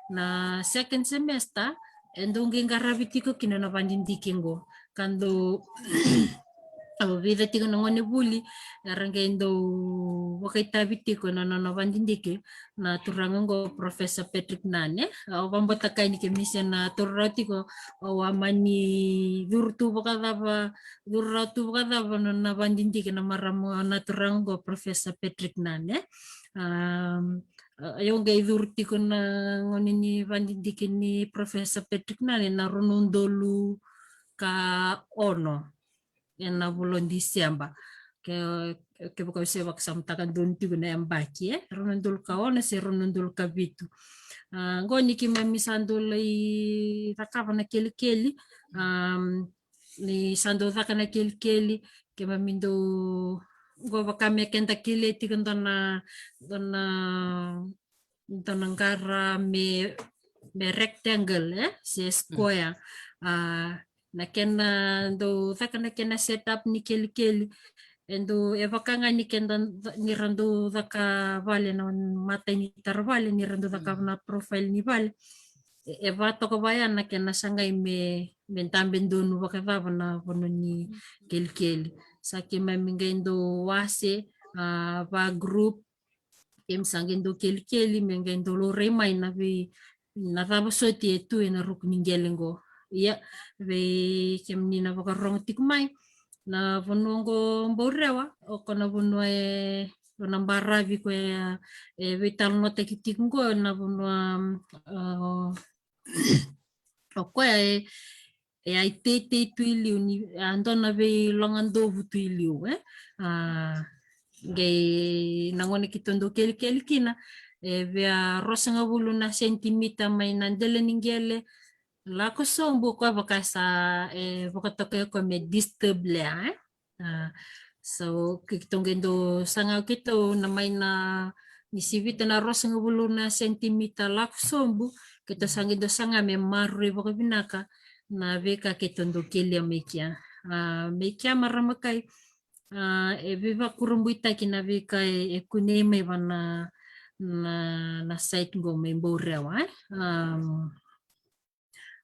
na second semester, e dau qai qaravi tiko kina na vadidike qo. Ka dau Au vica tiko na gone vuli era qai dau vakaitavi tiko na nona vadidike na turaga oqo, Professor Patrick Nunn. Au vabotaka ni ke misia na tororau tiko, au a mani curu tu vakacava, curu rau tu vakacava na nona vadidike na marama na turaga oqo, Professor Patrick Nunn. Um, au qai curu tiko na gone ni vadidike ni Professor Patrick Nunn ena rua na udolu ka ono ena vula o December. Ke, kevaka au se vakasamataka donu tiko na yabaki, e rua na udolu ka ono se rua na udolu ka vitu. A, qo ni keimami sa dau lai cakava na kelikeli, um, ni sa dau caka na kelikeli, keimami dau, qo vaka me keda kelia tiko dua na, dua na dua na qara me, me rectangle, e se square. A, na kena dau caka na kena setup ni kelikeli, e dau, e vaka ga ni keda, ni ra dau caka vale na matai ni tara vale, ni ra dau caka na profile ni vale. E, e vatoka vaya na kena sagai me, me dabe donu vakacava na vanua ni kelikeli. Sa keimami qai dau wase, a, va group, keimami sa qai dau kelikeli me qai dau laurai mai na vei, na cava soti e tu ena ruku ni qele qo. Ia, vei kemuni na vakarorogo tiko mai, na vanua qo Baurewa, o koya na vanua e, o na baravi koya e veitalanoataki tiko qo, na vanua, a, o koya e, e a iteitei tu i liu ni, a, dua na veilogadovu tu i liu, e. A, qai na gauna keitou dau kelikeli kina, e via ruasagavulu na sentimita mai na dela ni qele lako sobu, o koya vaka sa, e, vakatokai koya me disturb layer, e. A, so keitou qai dau saga, keitou na mai na, ni sivita na ruasagavulu na sentimita lako sobu, keitou sa qai dau saga me maroroi vakavinaka na veika keitou dau kelia mai kea. A, mai kea marama kai, a, e veivakurabuitaki na veika e, e kunei mai va na, na, na site qo mai Baurewa, e. Um,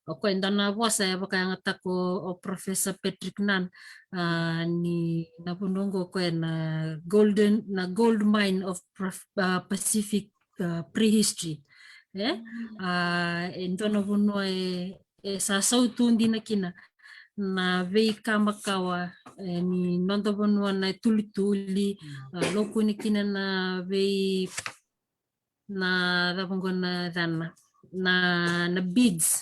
o koya e dua na vosa e vakayagataka o Professor Patrick Nunn, a, ni na vanua qo o koya na golden, na gold mine of Prof-, a, Pacific, a, prehistory. E? A, e dua na vanua e, e sa sautu dina kina na veika makawa, e, ni noda vanua na tulituli, a, lokuni kina na vei, na cava qo na yacana, na, na beads,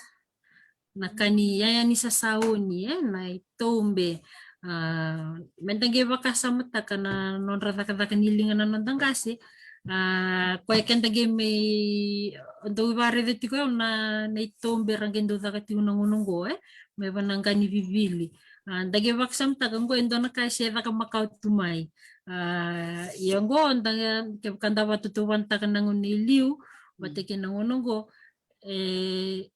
na ka ni yaya ni sasauni, e, na itobe. A, meda qai vakasamataka na nodra cakacaka ni liga na noda qase. A, koya keda qai mai dau vakaraica tiko, e, na, na itobe ra qai dau caka tiko na gauna qo, e, mai va na qa ni vivili. A, da qai vakasamataka qo e dua na ka e se caka makawa tu mai. A, ia qo da, kevaka da vakatautauvatataka na gauna i liu vata kei na gauna qo, e,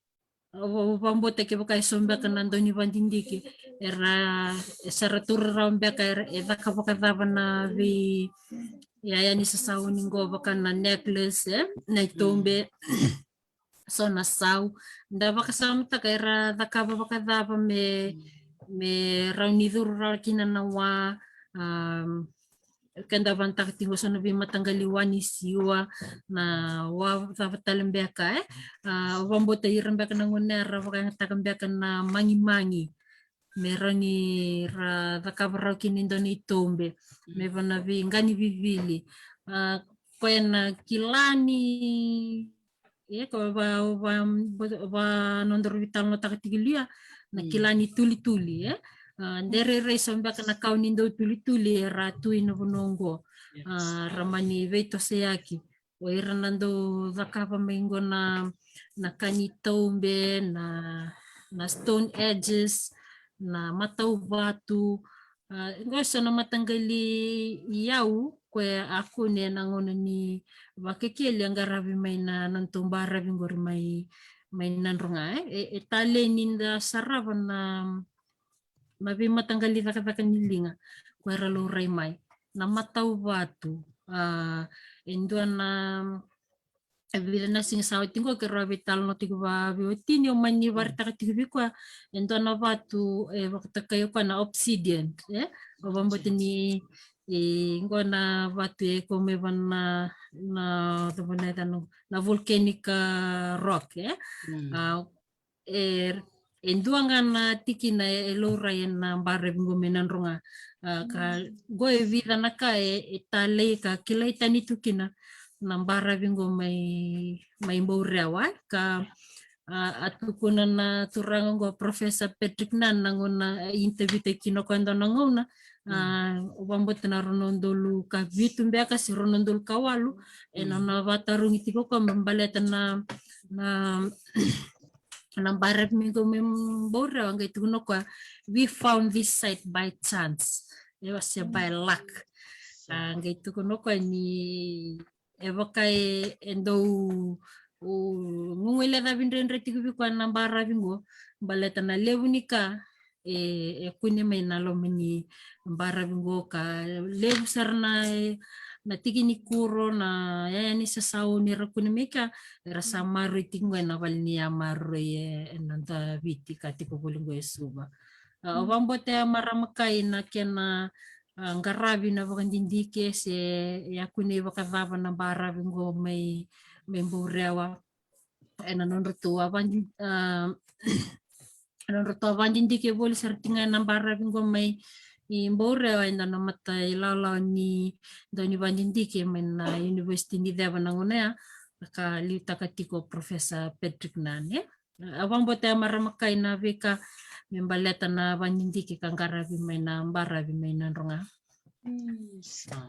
au, au vakabauta kevaka e so beka na dau ni vadidike era, e sa ra taura rawa beka era, e caka vakacava na vei, e, yaya ni sasauni qo, vaka na necklace, e, na itobe. So na sau, da vakasamataka era cakava vakacava me, me rawa ni curu rawa kina na wa, um, keda vanataka tiko so na veimataqali wa ni siwa, na wa cava tale beka, e. A, au vakabauta ira beka na gone era vakayagataka beka na magimagi me rawa ni ra cakava rawa kina e dua na itobe me va na vei qa ni vivili. A, koya na kila ni, e, ko va, va, va nodaru veitalanoataka tiko i liu, na kila ni tulituli, e. A, de rairai so beka na kau ni dau tulituli era tu ina vanua oqo. A, ra mani veitosoyaki. O ira na dau cakava mai qo na, na ka ni taube, na, na stone edges, na matau vatu. A, qo so na mataqali iyau koya a kune ena gauna ni vakekeli a qaravi mai na, na nodatou baravi qori mai, mai Nadroga, e. E, e talei ni da sarava na, na veimataqali cakacaka ni liga ko era laurai mai. Na matau vatu, a, e dua na, e vica na siga sa oti qo keirau a veitalanoa tiko vakaveiwatini, au mani vakaraitaka tiko vei koya e dua na vatu e vakatokai o koya na obsidian, e? Au vakabauta ni, e, qo na vatu e kau mai vua na, na, na volcanic, ah, rock, e? Mm. Ah, e, e dua ga na tikina e, e laurai ena baravi qo mai Nadroga. Ah, ka qo e vica na ka e, e talei ka kilai tani tu kina na baravi qo mai, mai Bourewa, e? Ka, ah, a tukuna na turaga qo, Professor Patrick Nunn, na gauna a interview-taki kina o koya e dua na gauna. Ah, au vakabauta na rua na udolu ka vitu beka se rua na udolu ka walu, ena nona vakatarogi tiko o koya me baleta na, na, na baravi mai qo mai Bourewa, qai tukuna o koya, "We found this site by chance." E, se by luck. Ah, qai tukuna o koya ni e vaka e, e dau, u, guguilecavi dredre tiko vei koya na baravi qo, baleta na levu ni ka e, e kune mai na loma ni baravi qo, ka levu sara na, e, na tiki ni kuro, na yaya ni sasau ni ra kune mai kea, era sa maroroi tiko qo ena vale ni yamaroroi e, ena noda Viti ka tiko voli qo e Suva. Ah, au vakabauta, e, marama kai, na kena, ah, qaravi na vakadidike se e a kunei vakacava na baravi qo mai, mai Bourewa. Ena nodratou a vadi-, ah, nodratou a vakadidike voli sara tiko ga ena baravi qo mai i Bourewa e dua na matailawalawa ni dau ni vakadidike mai na University ni Ceva na gauna ya, ka liutaka tiko o Professor Patrick Nunn, e? Au vakabauta, e, marama kai, na veika me baleta na vakadidike ka qaravi mai na baravi mai Nadroga. Mm, sa.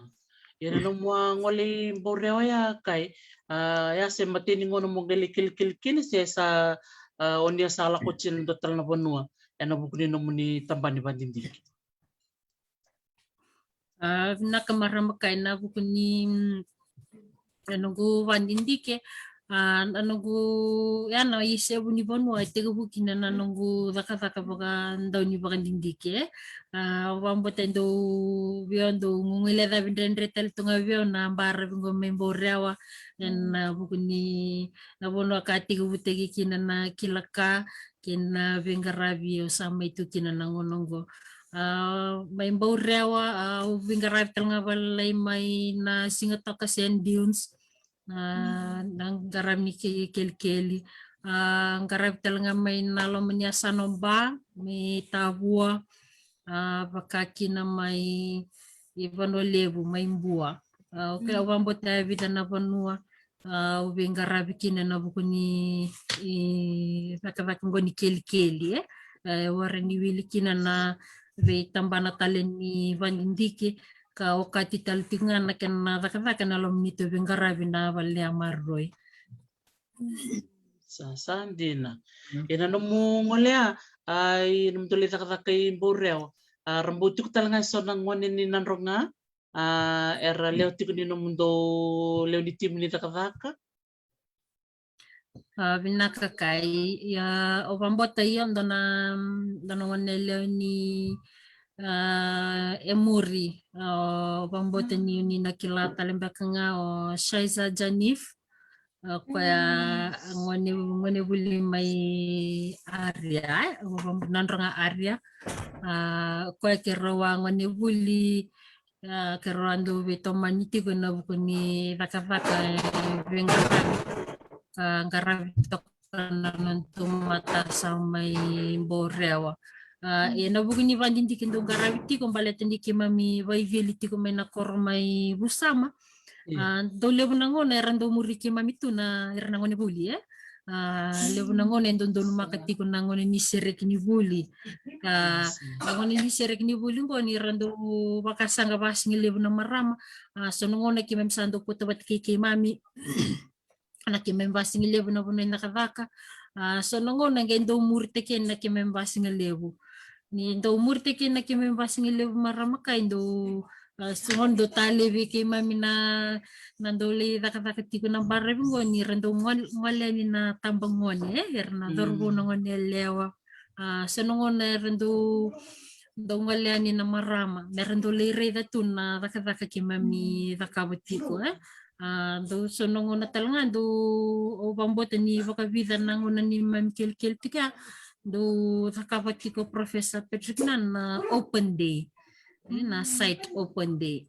Ia na nomu a gole i Bourewa ya kai, ah, ya se mateni gauna mo qai lai kilikili kina se sa, ah, o ni a sa lako tiko ena dua tale na vanua ena vuku ni nomuni tabana ni vakadidike? Ah, vinaka marama kai, ena vuku ni, mm, na noqu vakadidike, ah, na noqu, ya na isevu ni vanua e tekivu kina na noqu cakacaka vakadau ni vakadidike. Ah, au vakabauta e dau vei au, dau guguilecavi dredre tale tu ga vei au na baravi qo mai Bourewa, ena, ah, vuku ni na vanua ka tekivutaki kina na kila ka kei na veiqaravi au sa mai tu kina na gauna qo. Ah, mai Bourewa, ah, au veiqaravi tale ga vakalailai mai na Sigatoka Sand Dunes, ah, na qaravi ni ke-, kelikeli. Ah, qaravi tale ga mai na loma ni yasana o Ba, mai Tavua, ah, vaka kina mai i Vanua Levu, mai Bua. Ah, okay, au vakabauta e vica na vanua, ah, au veiqaravi kina ena vuku ni, i, cakacaka qo ni kelikeli, e? Eh, warai ni wili kina na veitabana tale ni vakadidike, ka okati tale tiko ga na kena cakacaka ena loma ni neitou veiqaravi na vale ni yamaroroi. Sa, sa dina. Mm. Ena nomu gole ya, ah, i nomudou lai cakacaka i Bourewa, ah, ra bau tiko tale ga eso na gone ni Nadroga, ah, era lewe tiko ni nomudou lewe ni timi ni cakacaka? Ah, vinaka kai, ia, au vakabauta io, dua na, dua na gone lewe ni, ah, Emuri, ah, au vakabauta ni, ni na kila tale beka ga o Shaiza Janif, ah, o koya, mm, gone, gone vuli mai Aria, eh, au vakabauta Nadroga Aria, ah, o koya keirau a gone vuli, ah, keirau a dau veitomani tiko ena vuku ni cakacaka, eh, veiqaravi, ah, qaravi toka na nodatou matasawa mai Bourewa. Ah, ena vuku ni vakadidike dau qaravi tiko, baleta ni keimami vakaivili tiko mai na koro mai Vusama. Io. Ah, dau levu na gauna era dau muri keimami tu na, ira na gone vuli, eh? Ah, levu na gauna e dau donumaka tiko na gauna ni sereki ni vuli. Ah, na gauna ni sereki ni vuli qo ni ra dau vakasaqa vakasigalevu na marama. Ah, so na gauna keimami sa dau kauta vata kei keimami na keimami vakasigalevu na vanua ni cakacaka. Ah, so na gauna qai dau muritaki na keimami vakasigalevu. Ni dau muritaki na keimami vakasigalevu marama kai, dau, ah, so na gauna dau talei vei keimami na, na dau lai cakacaka tiko na baravi qo ni ra dau gole, gole yani na tabagone, eh, era na cauravou na gone yalewa. Ah, so na gauna era dau, dau gole yani na marama me ra dau lai raica tu na cakacaka keimami cakava tiko, eh. A, dou so na gauna tale ga dou, au vakabauta ni vakavica na gauna ni mami kelikeli tiko ya, dou cakava tiko Professor Patrick na, na open day. E, na site open day.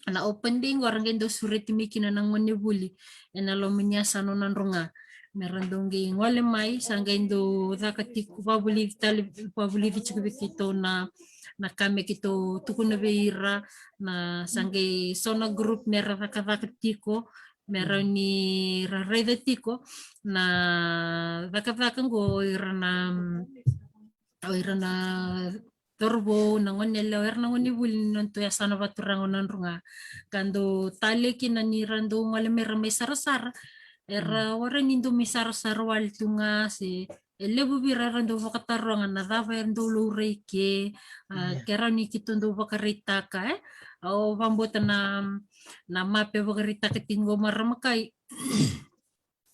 Na open day qo ra qai dau sureti mai kina na gonevuli ena loma ni yasana o Nadroga, me ra dau qai gole mai, sa qai dau caka tiko, vakavulici tale, vakavulici tiko vei keitou na, na ka me keitou tukuna vei ira, na sa qai so na group me ra cakacaka tiko, me ra ni ra raica tiko na cakacaka qo ira na, o ira na cauravou, na goneyalewa, era na gonevuli ni nodatou yasana vakaturaga o Nadroga. Ka dau tale kina ni ra dau gole mai ra mai sarasara, era warai ni dau mai sarasara wale tu ga, se e levu vei ira era dau vakataroga na cava era dau laurai ke, a, ke rawa ni keitou dau vakaraitaka, e. Au vakabauta na, na mape vakaraitaka tiko qo marama kai.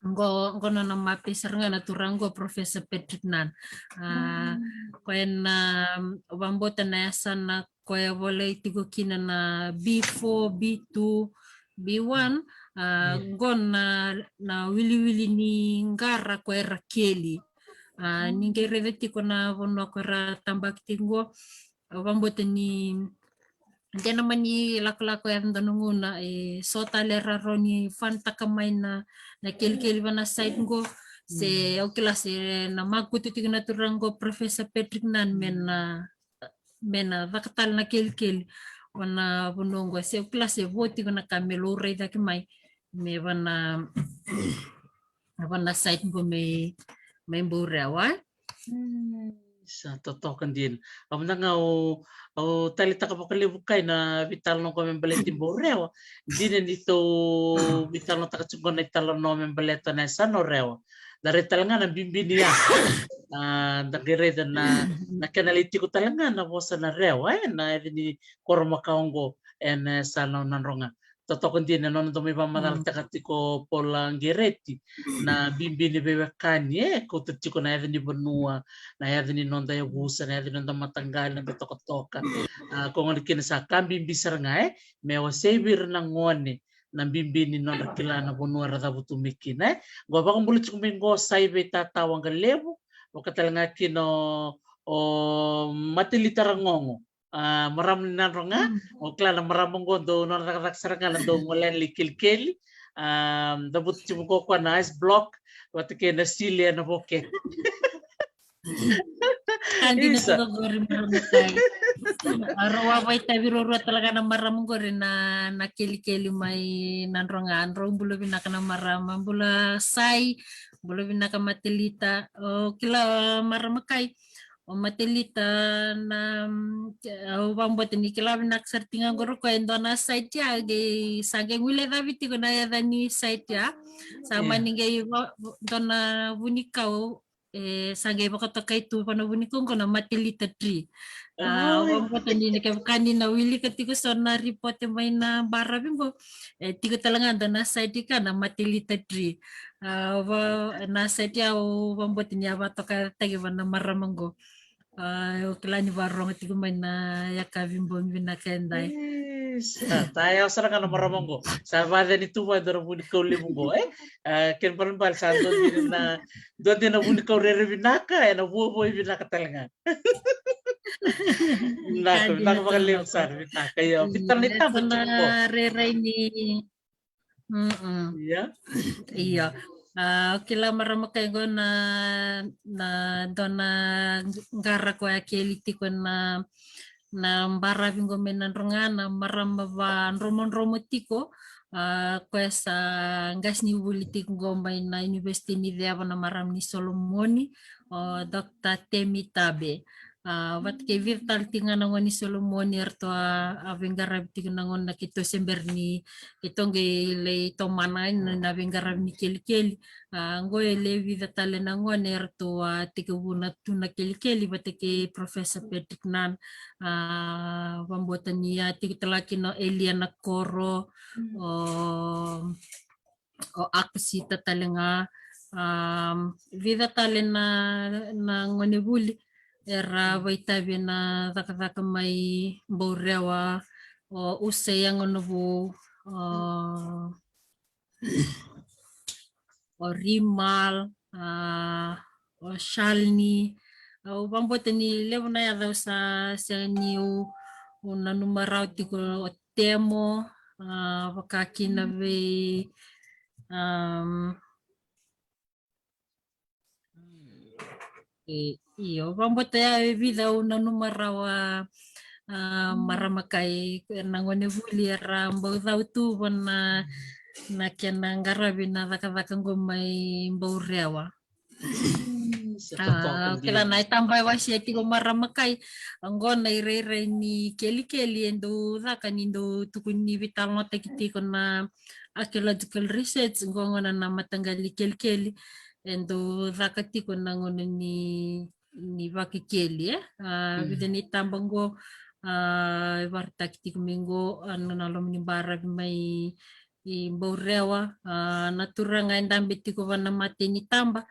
Qo, qo nona mape sara ga na turaga qo, Professor Patrick Nan. A, koya na, au vakabauta na yasana koya volai tiko kina na B four, B two, B one, a, qo na, na wiliwili ni qara koya era keli. A, ni qai raica tiko na vanua koya era tabaki tiko qo, au vakabauta ni de na mani lakolako yaco dua na gauna, e, so tale era rawa ni fanitaka mai na, na kelikeli va na site qo, se au kila se na makutu tiko na turaga qo, Professor Patrick Nan, me na, me na caka tale na kelikeli va na vanua qo, se au kila se vo tiko na ka me laurai cake mai me va na, va na site qo mai, mai Bourewa. Sa totoka dina. Au mada ga au, au taleitaka vakalevu kai na veitalanoa qo me baleti Bourewa. Dina ni tou veitalanoataka tiko qo na italanoa me baleta na yasana o Rewa. Da raica tale ga na bibi ni ya. A, da qai raica na, na kena lai tiko tale ga na vosa na Rewa, e, na yaca ni koro makawa qo ena yasana o Nadroga. Totoka dina na nona dau mai vakamacalataka tiko Paula Qereti na bibi ni veiwekani, e, kauta tiko na yaca ni vanua, na yaca ni noda yavusa, na yaca ni noda mataqali, noda tokatoka. A, ko gona kina sa ka bibi sara ga, e, me wasei vei ira na gone na bibi ni nodra kila na vanua era cavutu mai kina, e. Qo vakabula tiko mai qo Sai vei tata Waqalevu, vaka tale ga kina o, o Matelita Ragogo. A, marama ni Nadroga, o kila na marama qo dau nona cakacaka sara ga na dau gole yani lai kelikeli. A, cavuta tiko qo koya na ice block vata kei na sili ena vokete. Ka dina toka qori marama kai. A, rau a vakaitavi ruarua tale ga na marama qori na, na kelikeli mai Nadroga. Drau bula vinaka na marama, bula Sai, bula vinaka Matelita. O kila marama kai, o Matelita na, mm, au vakabauta ni kila vinaka sara tiko ga qori o koya e dua na site ya, qai sa qai guilecavi tiko na yaca ni site ya. Sa mani qai va-, va-, dua na vunikau, e, sa qai vakatokai tu va na vunikau qo na Matelita tree. A, au vakabauta ni na kevaka ni na wilika tiko so na ripote mai na baravi qo, e, tiko tale ga dua na site ka na Matelita tree. A, va, na site ya au vakabauta ni a vakatokataki va na marama qo. A, au kila ni vakarorogo tiko mai na yakavi bogi vinaka edai. Sa ta yawa sara ga na marama qo. Sa vakaceni tu va e dua na vunikau levu qo, e? A, kena balebale sa dua dina na, dua dina na vunikau rere vinaka, ena vuavuai vinaka tale ga. Vinaka, vinaka vakalevu sara, vinaka. Io, fitana ni taba tiko qo. Rairai ni Mm-mm. Ia. Io. A, o kila marama kai qo na, na dua na qara koya keli tiko na, na baravi qo mai Nadroga, na marama vadromodromo tiko. A, koya sa qasenivuli tiko qo mai na Univesiti ni Ceva, na marama ni Solomoni, o Doctor Temi Tabe. A, vata kei vica tale tiko ga na gone ni Solomoni eratou a, a veiqaravi tiko na gauna keitou se bera ni keitou qai lai tomana na, na veiqaravi ni kelikeli. A, qo e le vica tale na gone eratou a tekivuna tu na kelikeli vata kei Professor Patrick Nan. A, vakabauta ni a tiko tale ga kina o Elia Nakoro, o o Akusita tale ga, a, vica tale na, na gonevuli era vakaitavi ena cakacaka mai Bourewa, o Usei Yagonavou, o, o Rimal, a, o Shalini. Au vakabauta ni levu na yaca au sa sega niu nanuma rawa tiko, o Temo, a, vaka kina vei, um, e, io, vakabauta ya e vica au nanuma rawa, a, marama kai, na gone vuli era bau cau tu vua na, na kena qaravi na cakacaka qo mai Baurewa. Kila na itaba e wasea tiko marama kai, oqo na irairai ni kelikeli e dau caka ni dau tukuni veitalanoataki tiko na archaeological research, oqo gona na mataqali kelikeli e dau caka tiko na gauna ni, ni vakekeli, e. A, vica ni taba oqo, a, e vakaraitaki tiko mai oqo, a, na loma ni baravi mai i Baurewa, a, na turaga e dabe tiko vua na mata ni taba.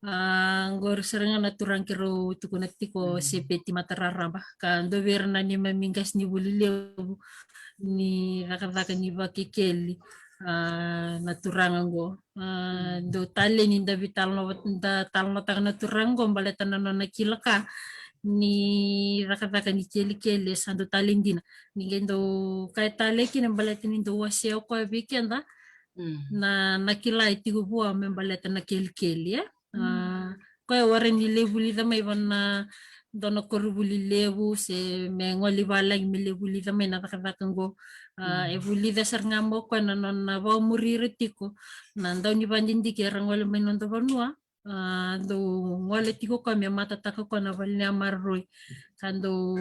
A, oqori sara ga na turaga keirau tukuna tiko, Sepeti Matararaba, ka dua vei ira na neimami qasenivuli levu ni cakacaka ni vakekeli, a, na turaga oqo. A, dau talei ni da veitalanoa, da talanoataka na turaga oqo baleta na nona kila ka ni cakacaka ni kelikeli e sa dau talei dina. Ni qai dau kaya tale kina baleta ni dau wasea o koya vei keda na, na kila e tiko vua me baleta na kelikeli, e. A, koya warai ni lai vulica mai vua na dua na koronivuli levu se me gole i valagi me lai vulica mai na cakacaka oqo. A, e vulica sara ga mai o koya na nona vakamuri ira tiko na dau ni vakadidike era gole mai noda vanua. A, dau gole tiko o koya me matataka o koya na vale ni maroroi, ka dau,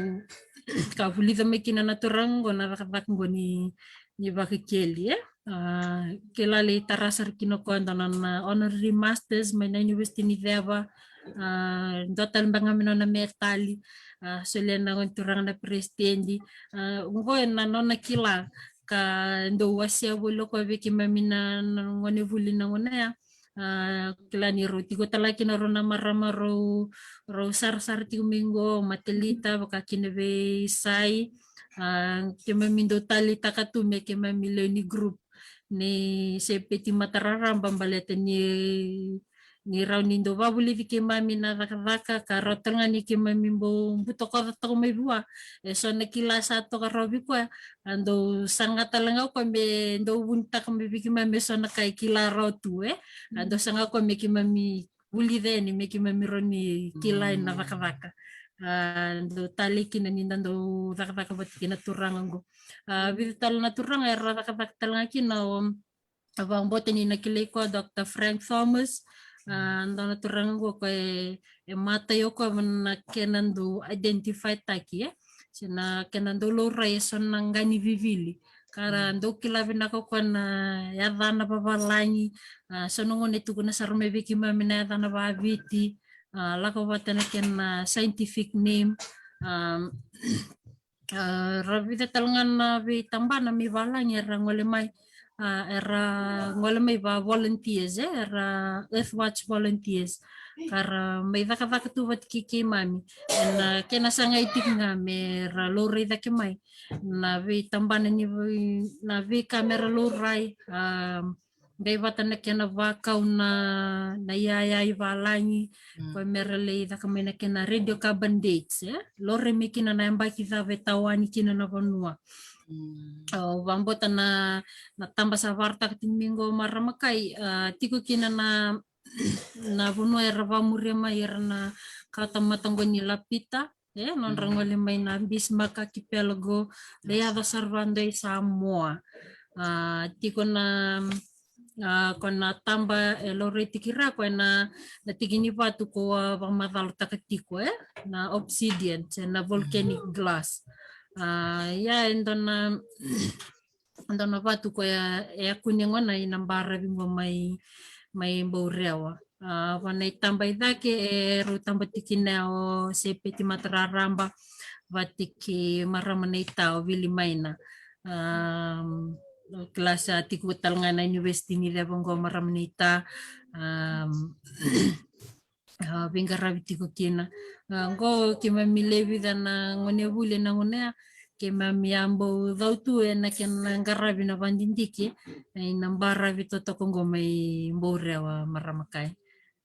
ka vulica mai kina na turaga oqo na cakacaka oqo ni, ni vakekeli, e. A, kila lai tara sara kina o koya dua na, na honorary masters mai na University ni Ceva. A, dua tale beka ga mai nona metali. A, solia na gone turaga na peresitedi. A, oqo e na nona kila ka dau wasea voli o koya vei keimami na, na gonevuli na gauna ya. A, kila ni rau tiko tale ga kina rau na marama rau, rau sarasara tiko mai oqo, Matelita, vaka kina vei Sai. A, keimami dau taleitaka tu me keimami lewe ni group nei Sepeti Matararaba baleta ni, ni rawa ni dau vakavulici keimami na cakacaka, ka rawa tale ga ni keimami bau butakoca toka mai vua e so na kila sa toka rawa vei koya. A dau saga tale ga o koya me dau vunitaka mai vei keimami e so na ka e kila rawa tu, e. A dau saga o koya me keimami vulica yani me keimami rawa ni kila yani na cakacaka. A, dau talei kina ni da dau cakacaka vata kei na turaga oqo. A, vica tale na turaga era cakacaka tale ga kina, o, au vakabauta ni na kilai koya o Doctor Frank Thomas. A, dua na turaga oqo o koya e, e matai o koya vua na kena dau identify taki, e, se na kena dau laurai e so na qa ni vivili. Ka ra dau kila vinaka o koya na yacana vavalagi. A, so na gauna e tukuna sara mai vei keimami na yacana vaviti, a, lako vata na kena scientific name. A, a, ra vica tale ga na veitabana mai valagi era gole mai. A, era gole mai va volunteers, e, era Earthwatch volunteers. Ka ra mai cakacaka tu vata kei keimami e na kena sagai tiko ga me ra laurai cake mai na veitabana ni vei, na veika me ra laurai, a, qai vata na kena vakau na, na iyaya i valagi, koya me ra lai caka mai na kena radiocarbon dates, e. Laurai mai kina na yabaki cava e tawani kina na vanua. Au vakabauta na, na taba sa vakaraitaka tiko mai oqo marama kai, a, tiko kina na, na vanua era vakamuria mai ira na kawatamata oqo ni Lapita, e, nodra gole mai na Bismarck Archipelago, lai yaco sara vakadua i Samoa. A, tiko na, a, ko na taba e laurai tiko i ra ko e na, na tiki ni vatu ko a vakamacalataka tiko, e, na obsidian se na volcanic glass. A, ia e dua na, dua na vatu ko e, e a kune gona i na baravi qo mai, mai Baurewa. A, vua na itaba i cake e rau taba tiko kina o Sepeti Matararaba vata kei marama na ita o Vili Maina. A, kila sa tiko tale ga na University ni Ceva qo marama na ita. A, a, veiqaravi tiko kina. A, qo keimami lewe vica na gonevuli na gauna ya, keimami a bau cau tu ena kena qaravi na vadidike, e, na baravi totoka qo mai Bourewa, marama kai.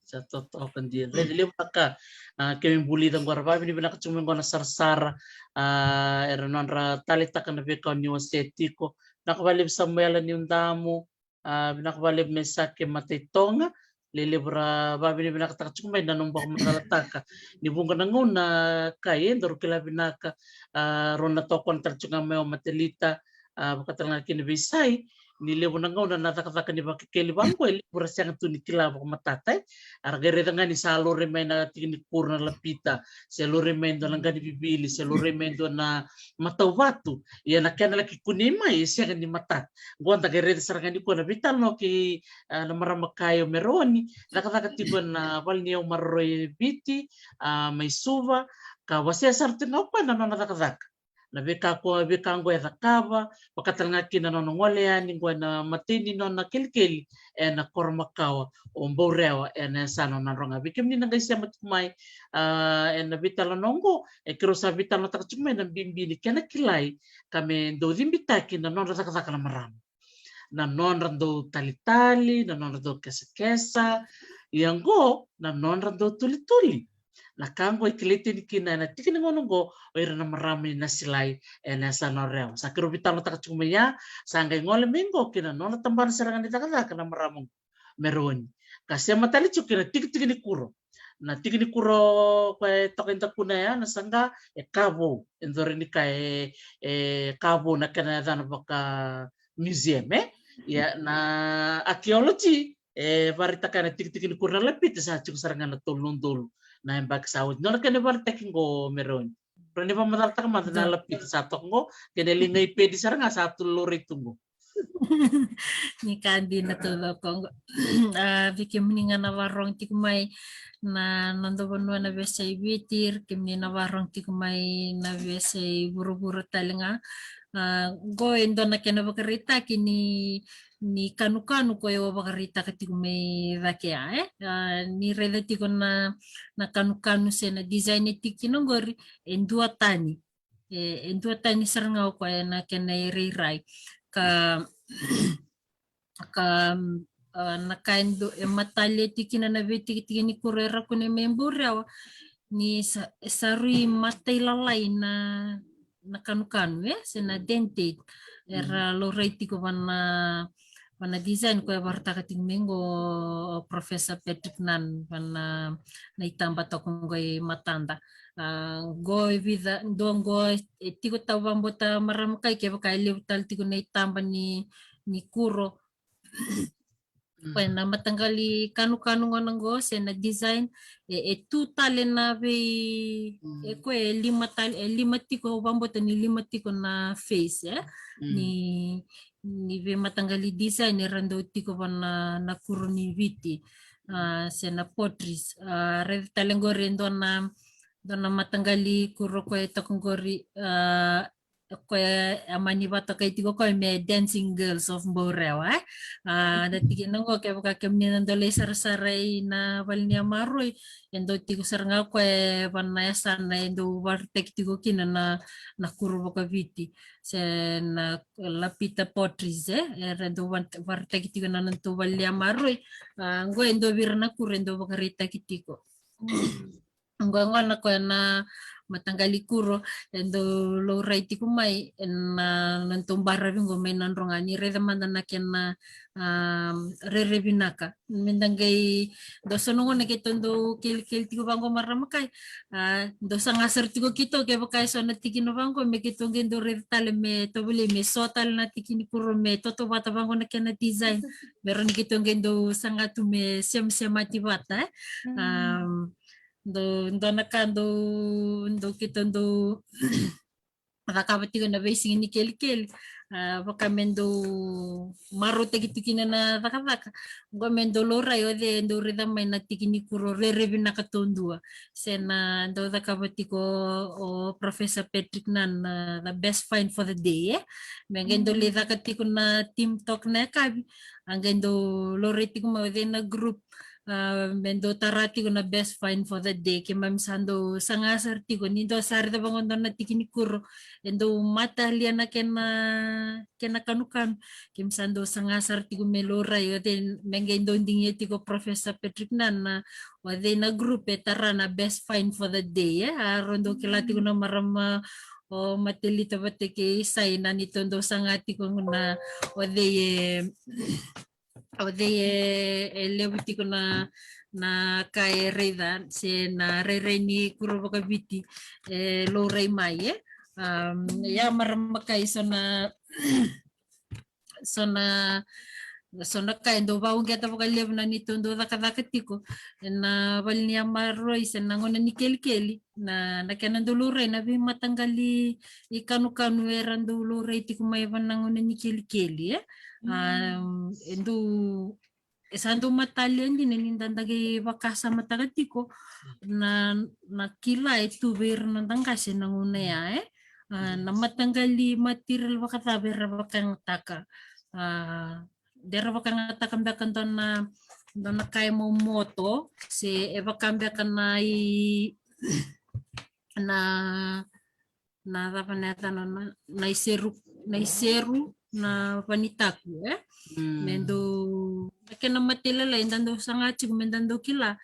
Sa totoka dia. Levu, levu na ka. A, keimami vulica qo, ra vavinavinaka tiko mai qo na sarasara. A, era nodra taleitaka na veika ni wasea tiko. Vinaka vakalevu Samuela Niudamu. A, vinaka vakalevu Mesake Mataitoga. Lelevu ra vavinavinakataka tiko mai na nomu vakamacalataka ni vuqa na gauna, kai, e, daru kila vinaka. A, rau na tokona tale tiko ga mai o Matelita, a, vakatalega kina veisai, ni levu na gauna na cakacaka ni vakekeli vaqo e levu ra sega tu ni kila vakamatata, e. A ra qai raica ga ni sa laurai mai na tiki ni kuro na lapita, se laurai mai dua na qa ni vivili, se laurai mai dua na matauvatu. Ia na kena laki kunei mai e sega ni matata. Qo da qai raica sara ga ni ko na veitalanoa kei, a, na marama kai o Meroni, cakacaka tiko na vale ni yau maroroi e Viti, a, mai Suva, ka wasea sara tiko ga o koya na nona cakacaka. Na veika ko, veika qo e cakava, vakatalega kina na nona gole yani qo ena mateni nona kelikeli ena koro makawa o Bourewa, ena yasana o Nadroga. Vei kemuni na qai sema tiko mai, a, ena veitalanoa qo, e, keirau sa veitalanoataka tiko mai na bibi ni kena kilai, ka me dau cibitaki na nodra cakacaka na marama. Na nodra dau talitali, na nodra dau kesakesa, ia qo na nodra dau tulituli. Na ka qo e kilai tani kina ena tiki ni gauna qo o ira na marama ni Nasilai ena yasana o Rewa. Sa keirau veitalanoataka tiko mai ya, sa qai gole mai qo kina nona tabana sara ga ni cakacaka na marama qo, Meroni. Ka sema tale tiko kina tikitiki ni kuro. Na tiki ni kuro ko e toka i dakuna ya na saqa, e ka vou. E dore ni ka e, e ka vou na kena yacana vaka museum, e? Ia na archaeology e vakaraitaka na tikitiki ni kuro na lapita sa tiko sara ga na tolu na udolu na yabaki sa oti. Nona kena vakaraitaki qo Meroni. Ra ni vakamacalataka mada na lapita sa toka qo, kena liga i pedi sara ga sa tu laurai tu qo. Ni ka dina taucoko qo. A, vei kemuni ga na vakarorogo tiko mai na noda vanua na veiyasai Viti, kemuni na vakarorogo tiko mai na veiyasai vuravura tale ga. A, qo e dua na kena vakaraitaki ni, ni kanukanu ko e vakaraitaka tiko mai cake ya, e? A, ni raica tiko na, na kanukanu se na design e tiko kina qori, e dua tani. E, e dua tani sara ga o koya na kena irairai. Ka, ka, a, na ka e dua, e matalia tiko kina na veitikitiki ni kuro era kunei mai Bourewa, ni sa, sa rui matailalai na, na kanukanu, e? Se na dentate. Era laurai tiko vana, vana design ko e vakaraitaka tiko mai qo o Professor Patrick Nunn, vana na itaba toka qo i matada. A, qo e vica, dua qo e tiko tau vakabauta marama kai, kevaka e levu tale tiko na itaba ni, ni kuro. Ko e na mataqali kanukanu gona qo se na design, e, e tu tale na vei, e ko e lima tale, e lima tiko, vakabauta ni lima tiko na face, e? Ni, ni veimataqali design era dau tiko vana, na kuro ni Viti, a, se na potteries. A, raica tale qori e dua na, dua na mataqali kuro ko e toka qori, a, ko e a mani vatokai tiko ko e me Dancing Girls of Bourewa, e? A, na tikina qo kevaka kemuni na dau lai sarasara i na vale ni yamaroi, e dau tiko sara ga ko e vana yasana e dau vakaraitaki tiko kina na, na kuro vakaviti se na lapita potteries, e? Era dau vakaraitaki tiko na nodatou vale ni yamaroi. A, qo e dau vei ira na kuro e dau vakaraitaki tiko. Qo e gona ko e na mataqali kuro e dau laurai tiko mai e na, na nodatou baravi qo mai Nadroga. Ni raica mada na kena, a, rairai vinaka. Me da qai dau so na gona keitou dau kelikeli tiko vaqo marama kai. A, dau saga sara tiko keitou kevaka e so na tikina vaqo me keitou qai dau raica tale me tovolei me so tale na tiki ni kuro me totovata vaqo na kena design. Me rawa ni keitou qai dau saga tu me semasemati vata, e? A, dau, dua na ka dau, dau keitou dau cakava tiko na veisiga ni kelikeli. A, vaka me dau marautaki tiko kina na cakacaka. Qo me dau laurai o cei e dau raica mai na tiki ni kuro rairai vinaka taudua. Se na dau cakava tiko o Professor Patrick Nunn na, na the best find for the day, e? Me qai dau lai caka tiko na team talk na yakavi. A qai dau laurai tiko mai o cei na group, Ah, me dou tara tiko na best find for the day. Keimami sa dou saga sara tiko, ni dou sa raica vaqo dua na tiki ni kuro e dou matalia na kena, kena kanukanu. Keimami sa dou saga sara tiko me laurai, o cei, me qai dou digia tiko Professor Patrick Nana, o cei na group e tara na best find for the day, e? A rau dou kila tiko na marama o Matelita vata kei Saina, ni tou dou saga tiko na o cei e, o cei e, e levu tiko na, na ka e raica, se na rairai ni kuro vakaviti e laurai mai, e. Um, ia marama kai, so na, so na, so na ka e dou vauqeta vakalevu na ni tou dou cakacaka tiko ena vale ni yamaroroi se na gauna ni kelikeli, na, na kena dou laurai na veimataqali ikanukanu era dou laurai tiko mai va na gauna ni kelikeli, e. Um, e dou, e sa dou matalia dina ni da qai vakasamataka tiko na, na kila e tu vei ira na noda qase na gauna ya, e. Ah, na mataqali material vakacava era vakayagataka. Ah, de ra vakayagataka beka dua na, dua na ka e momoto, se e vaka beka na i, na, na cava na yacana, na, na iseru, na iseru, na vanitaku, e? Mm. Me dou, na kena matailalai da dou saga tiko me da dou kila,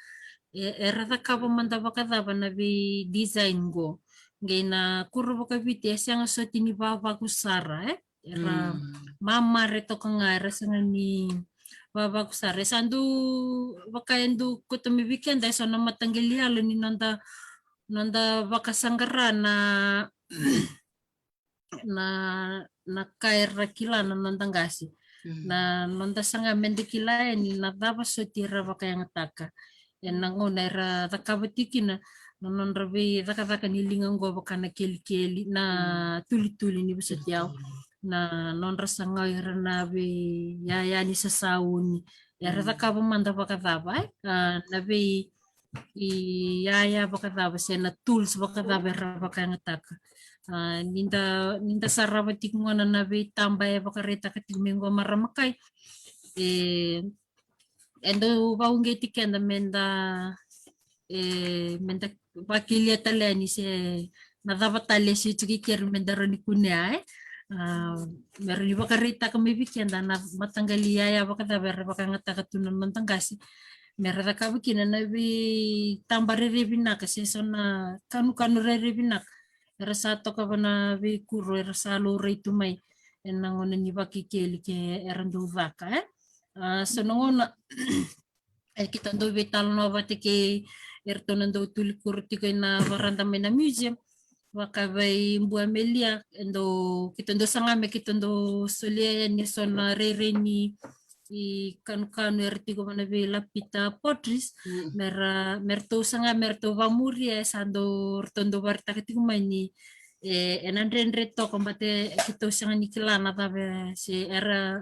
e, era cakava mada vakacava na vei design qo. Qai na kuro vakaviti e sega soti ni vavaku sara, e? Era mamare toka ga, era sega ni vavaku sara. E sa dou vaka e dou koto mai vei keda, e so na mataqali yalo ni noda, noda vakasaqara na, na, na ka era kila na noda qase. Na noda saga me da kila yani na cava soti era vakayagataka ena gauna era cakava tiko kina na nodra veicakacaka ni liga qo, vaka na kelikeli, na tulituli, ni vosoti au, na nodra saga o ira na veiyaya ni sasauni, era cakava mada vakacava, e? Ah, na vei iyaya vakacava se na tools vakacava era vakayagataka. Ah, ni da, ni da sarava tiko gona na veitaba e vakaraitaka tiko mai qo marama kai, e, e dau vauqeti keda me da, e, me da vakelia tale yani se na cava tale e se tiko i keri me da rawa ni kunea, e. Ah, me rawa ni vakaraitaka mai vei keda na mataqali iyaya vakacava era vakayagataka tu na noda qase, me ra cakava kina na veitaba rairai vinaka se so na kanukanu rairai vinaka era sa toka va na veikuro era sa laurai tu mai ena gauna ni vakekeli ke era dau caka, e. Ah, so na gauna e keitou dau veitalanoa vata kei iratou na dau tulikuro tiko ena varada mai na museum, vaka vei Bua Melia, e dau, keitou dau saga me keitou dau solia yani e so na rairai ni ikanukanu era tiko va na vei Lapita Potteries, me ra, me ratou saga, me ratou vamuria, e sa dau, ratou dau vakaraitaka tiko mai ni, e, ena dredre toka, baleta e keitou sega ni kila na cava se era,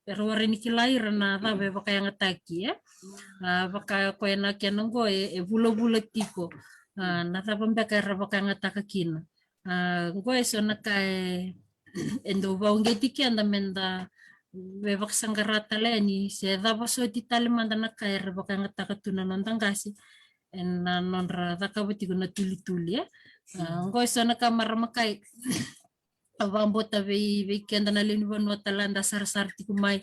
era warai ni kila ira na cava e vakayagataki, e. Ah, vaka koya na kena qo e, e vulavula tiko. Ah, na cava beka era vakayagataka kina. Ah, qo e so na ka e, e dau vauqeti keda me da veivakasaqara tale yani se cava soti tale mada na ka era vakayagataka tu na noda qase ena nodra cakava tiko na tulituli, e. Ah, qo e so na ka marama kai. Au vakabauta vei, vei keda na lewe ni vanua tale da sarasara tiko mai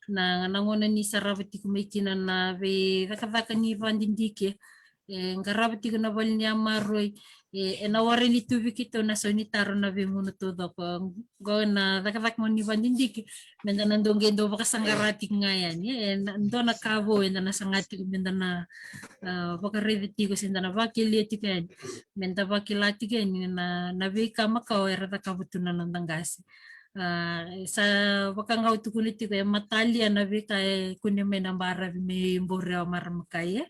na, na gauna ni sarava tiko mai kina na veicakacaka ni vadidike e qarava tiko na vale ni yamaroroi, e, ena warai ni tu vei keitou na sau ni taro na veigauna taucoko. Qo na cakacaka ni vadidike me da na dau qai dau vakasaqara tiko ga yani, e, na, dua na ka vou eda na saga tiko me da na, ah, vakaraica tiko se da na vakelia tiko yani, me da vakila tiko yani na, na veika makawa era cakava tu na noda qase. Ah, sa vaka ga au tukuna tiko, e matalia na veika e kune mai na baravi mai Borewa marama kai, e.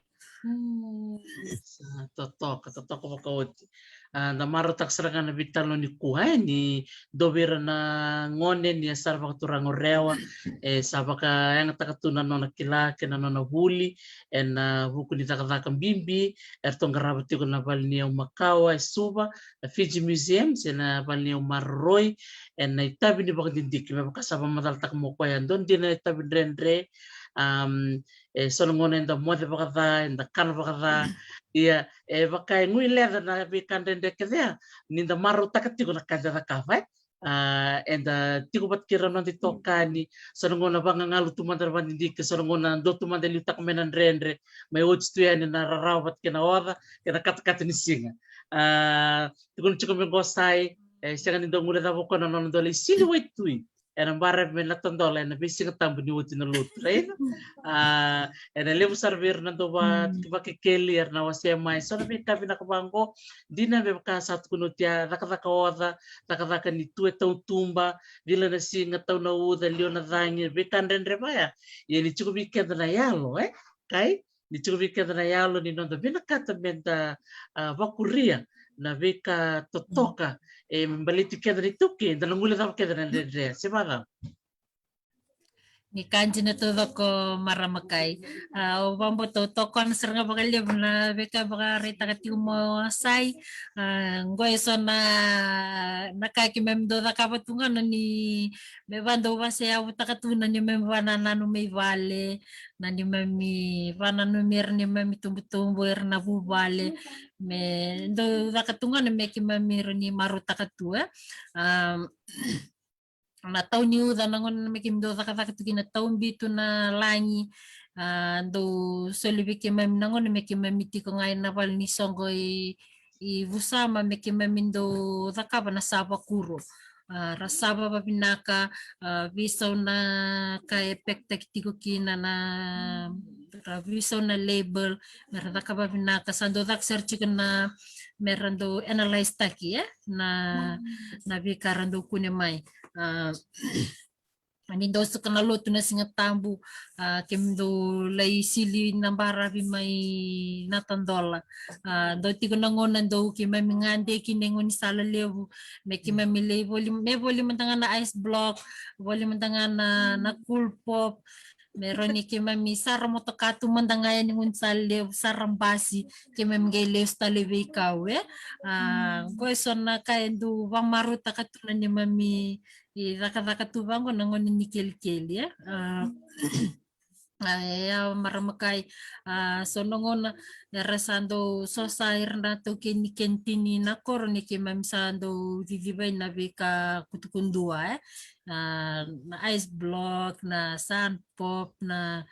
Mm, sa totoka, totoka vakaoti. Ah, da marautaka sara ga na veitalanoa nikua, e, ni dua vei ira na gone ni yasana vakaturaga o Rewa, e sa vakayagataka tu na nona kila kei na nona vuli ena vuku ni cakacaka bibi eratou qarava tiko na vale ni yau makawa e Suva, na Fiji Museum, se na vale ni yau maroroi, ena itavi ni vakadidike, me vaka sa vakamacalataka mai o koya, dua dina na itavi dredre, Um, e so na gauna eda moce vakaca, eda kana vakaca. Ia, e vaka e gui leca na veika dredre kece ya, ni da marautaka tiko na ka eda cakava, e. A, eda tiko vata kei ira na noda itokani, so na gauna vagagalu tu mada na vadidike, so na gauna dua tu mada e liutaka mai na dredre, mai oti tu yani na rarawa vata kei na oca kei na katakata ni siga. A, tukuna tiko me qo Sai, e sega ni dau guilecava o koya na nona dau lai sili waitui ena baravi mai Natadola ena veisiga tabu ni oti na lotu, right? A, ena levu sara vei ira na dau va-, vakekeli, era na wasea mai so na veika vinaka vaqo. Dina me vaka sa tukuna oti ya, cakacaka oca, cakacaka ni tu e tautuba, cila na siga, tau na uca, liwa na cagi, veika dredre vaya. Ia ni tiko vei keda na yalo, e? Kai? Ni tiko vei keda na yalo ni noda vinakata meda, a, vakuria na veika totoka, e, me baleti keda na iTaukei, da na guilecava keda na dredre, se vacava? Ni ka dina taucoko, marama Kai. A, au vakabauta au tokona sara ga vakalevu na veika vakaraitaka tiko mai o Sai. A, qo e so na, na ka keimami dau cakava tu ga na ni me va dau vaseyavutaka tu na neimami vanananu mai vale, na neimami vananumi ira neimami tubutubu, ira na vuvale. Me dau caka tu ga na me keimami rawa ni marautaka tu, e. A, na tau ni uca, na gauna me keimami dau cakacaka tu kina, tau bitu na lagi, a, dau soli vei keimami na gauna me keimami tiko ga ena vale ni soqo i, i Vusama, me keimami dau cakava na sava kuro. A, ra sava vavinaka, a, veisau na ka e pekitaki tiko kina na, ra veisau na label, me ra caka vavinaka, sa dau caka sara tiko na, me ra dau analyse taki, e, na, na veika ra dau kune mai. A, ni dau suka na lotu na Siga Tabu, a, keimami dau lai sili na baravi mai Natadola. A, dau tiko na gauna dau keimami gade kina e gaunisala levu, me keimami lai voli, me voli mada ga na ice block, voli mada ga na, na cool pop, me rawa ni keimami sara motoka tu mada ga yani gaunisala levu, sara basi, keimami qai lesu tale veikau, e. A, qo e so na ka e dau vakamarautaka tu na neimami icakacaka tu vaqo na gauna ni kelikeli, e. A, a, e, a, marama Kai, a, so na gauna era sa dau sosa ira na taukei ni kenitini na koro ni keimami sa dau cicivai na veika kutukudua, e. A, na ice block, na sand pop, na,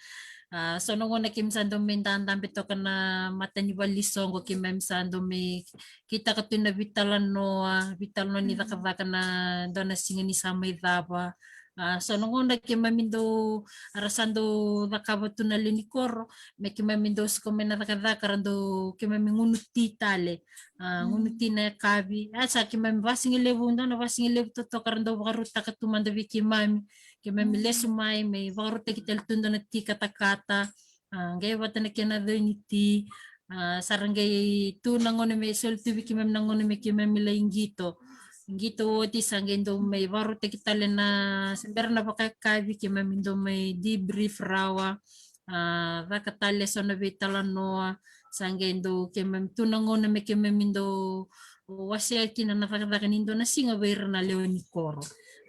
a, so na gauna keimami sa dau mai dadabe toka na mata ni vale ni soqo, keimami sa dau mai kitaka tu na veitalanoa, veitalanoa ni cakacaka na dua na siga ni sa mai cava. A, so na gauna keimami dau, era sa dau cakava tu na lewe ni koro, me keimami dau suka mai na cakacaka, ra dau keimami gunu ti tale. A, gunu ti na yakavi. A, sa keimami vasigalevu, dua na vasigalevu totoka ra dau vakarautaka tu mada vei keimami. Keimami lesu mai, me vakarautaki tale tu dua na ti katakata. A, qai vata na kena coi ni ti. A, sa ra qai tu na gauna me soli tu vei keimami na gauna me keimami lai qito. Qito oti sa qai dau mai vakarautaki tale na, se bera na vakayakavi keimami dau mai debrief rawa. A, caka tale so na veitalanoa, sa qai dau keimami tu na gauna me keimami dau wasea kina na cakacaka ni dua na siga vei ira na lewe ni koro.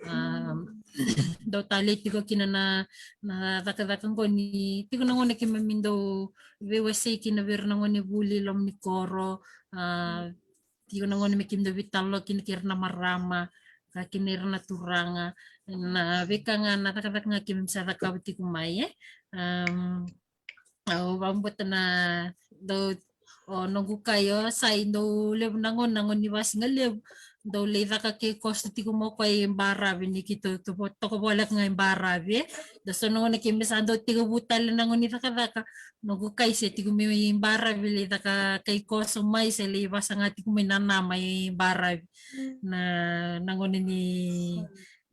A, dau talei tiko kina na, na cakacaka qo ni tiko na gauna keimami dau veiwasei kina vei ira na gonevuli loma ni koro. A, tiko na gauna me keimami dau veitalanoa kina kei ira na marama, ka kina ira na turaga, na veika ga, na cakacaka ga keimami sa cakava tiko mai, e. Am, au vakabauta na dau, o noqu kai o Sai, dau levu na gauna, na gauna ni vasigalevu, dau lai caka kei koso tiko mai o koya i baravi ni keitou tovo-, toka voleka ga i baravi, e. Da so na gauna keimami sa dau tekivu tale na gauna ni cakacaka, noqu kai se tiko mai i baravi lai caka kai koso mai se lai vasaga tiko mai na nama i baravi. Na, na gauna ni,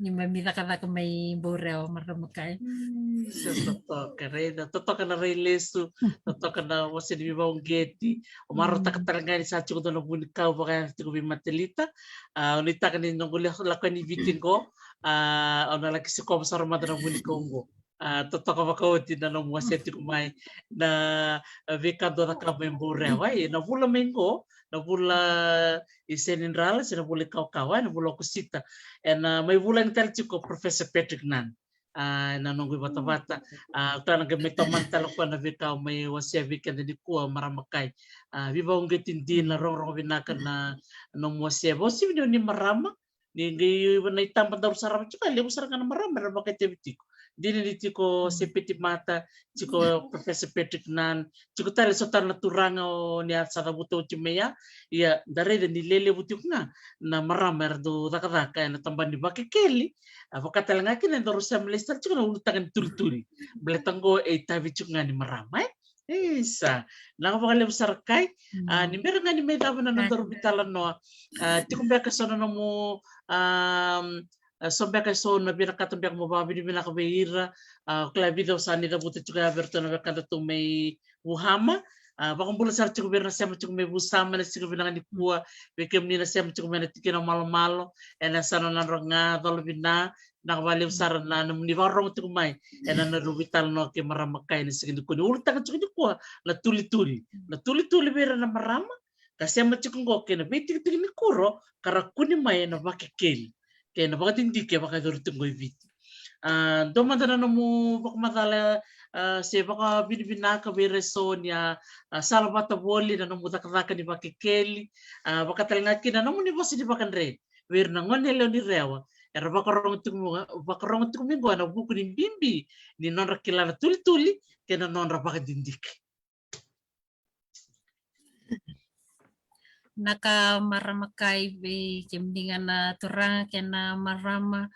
ni mami cakacaka mai Baurewa, marama Kai. Mm, sa totoka, raica, totoka na rai lesu, totoka na vosa ni veivakauqeti. Au marautaka tale ga ni sa tiko dua na vunikau vakayaco tiko vei Matalita. A, au nuitaka ni noqu le-, lako yani i Viti qo, a, au na laki sikova sara mada na vunikau qo. A, totoka vakaoti na nomu wasea tiko mai na, a, veika dou cakava mai Baurewa, e, na vula mai qo, na vula i Senidrala, se na vula i Kawakawa, e, na vula o Okosita. Ena mai vulagi tale tiko o Professor Patrick Nunn. A, na noqu ivatavata. A, tana qai mai tomana tale koya na veika o mai wasea vei keda nikua, marama kai. A, veivakauqeti dina, rogorogo vinaka na nomu wasea. Vausivi ni o ni marama, ni qai na itaba daru sarava tiko, a levu sara ga na marama era vakaitavi tiko. Dina ni tiko Sepeti Mata, tiko Professor Patrick Nunn, tiko tale so tale na turaga o ni a sa cavuta oti mai ya. Ia da raica ni lelevu tiko ga na marama era dau cakacaka ena tabana ni Vakekeli. A, vaka tale ga kina e daru sema lesu tale tiko na ulutaga ni tulituli. Baleta qo e itavi tiko ga ni marama, e? Isa, na vakalevu sara kai. A, ni bera ga ni mai cava na nodaru veitalanoa. A, tiko beka so na nomu, a, a, so beka so na vinakata beka mo vakavinavinaka vei ira. A, kila vica o sa ni cavuta tiko ya vei iratou na wekadatou mai Vuhama. A, vakabula sara tiko vei ira na sema tiko mai Vusama ena siga vinaka nikua, vei kemuni na sema tiko mai na tikina o Malomalo, ena yasana o Nadroga, Colovina, na vakalevu sara na nomuni vakarorogo tiko mai ena nodaru veitalanoa kei marama kai ena siga nikua ni ulutaga tiko nikua na tulituli. Na tulituli vei ira na marama ka sema tiko qo kei na veitikitiki ni kuro ka ra kune mai ena Vakekeli kei na vakadidike vakayacori tiko qo i Viti. A, dua mada na nomu vakamacala, a, se vakavinavinaka vei ira eso ni a, a, sala vata voli na nomu cakacaka ni Vakekeli, a, vaka tale ga kina na nomuni vosa ni vakadre vei ira na gone yalewa ni Rewa era vakarogo tiko, vakarogo tiko mai qo ena vuku ni bibi ni nodra kila na tulituli kei na nodra vakadidike. Na ka marama kai vei kemuni ga na turaga kei na marama,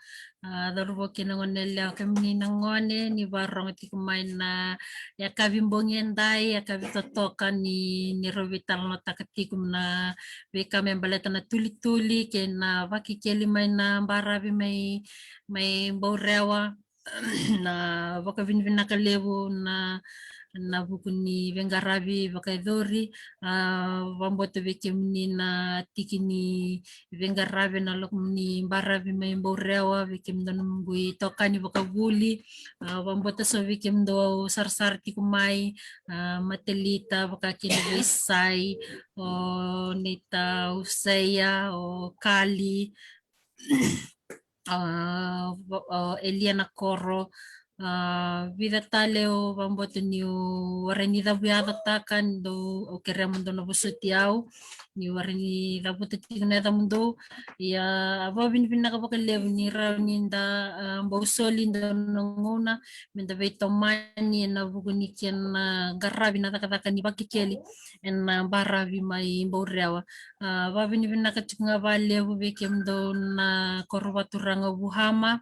a, cauravou kei na gone yalewa, kemuni na gone ni vakarorogo tiko mai na yakavi bogi edai, yakavi totoka ni, ni rau veitalanoataka tiko na veika me baleta na tulituli kei na Vakekeli mai na baravi mai, mai Baurewa. Na vakavinavinaka levu na, na vuku ni veiqaravi vakayacori, a, vakabauta vei kemuni na tiki ni veiqaravi ena loma ni baravi mai Baurewa, vei kemudou na noqu itokani vakavuli, a, vakabauta so vei kemudou sarasara tiko mai, a, Matelita, vaka kina vei Sai, o Neita, o Saia, o Kali, a, va-, a, Elia Nakoro, a, vica tale au vakabauta niu warai ni cavuyacataka, ni dou, au kerea mo dou na vosoti au niu warai ni cavuta tiko na yacamudou. Ia, a, vakavinavinaka vakalevu ni rawa ni da, a, bau soli dua na gauna me da veitomani ena vuku ni kena qaravi na cakacaka ni Vakekeli ena baravi mai Baurewa. A, vakavinavinaka tiko ga vakalevu vei kemudou na koro vakaturaga Vuhama,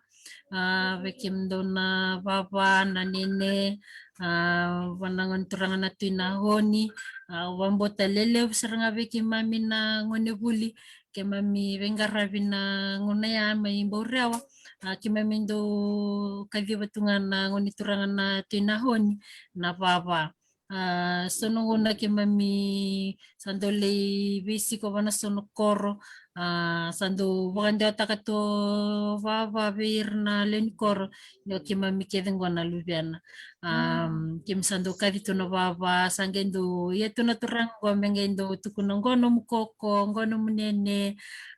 a, vei kemudou na vava, na nene, a, vua na gone turaga na Tui Nahoni, a, vakabauta lelevu sara ga vei keimami na gonevuli, keimami veiqaravi na gauna ya mai Baurewa, a, keimami dau kaciva tu ga na gone turaga na Tui Nahoni na vava. A, so na gauna keimami sa dau lai veisiko vua na so na koro, a, sa dau vakadewataka tu vava vei ira na lewe ni koro ni o keimami kece qo na luvena. A, keimami sa dau kaci tu na vava, sa qai dau ia tu na turaga qo me qai dau tukuna qo nomu koko, qo nomu nene,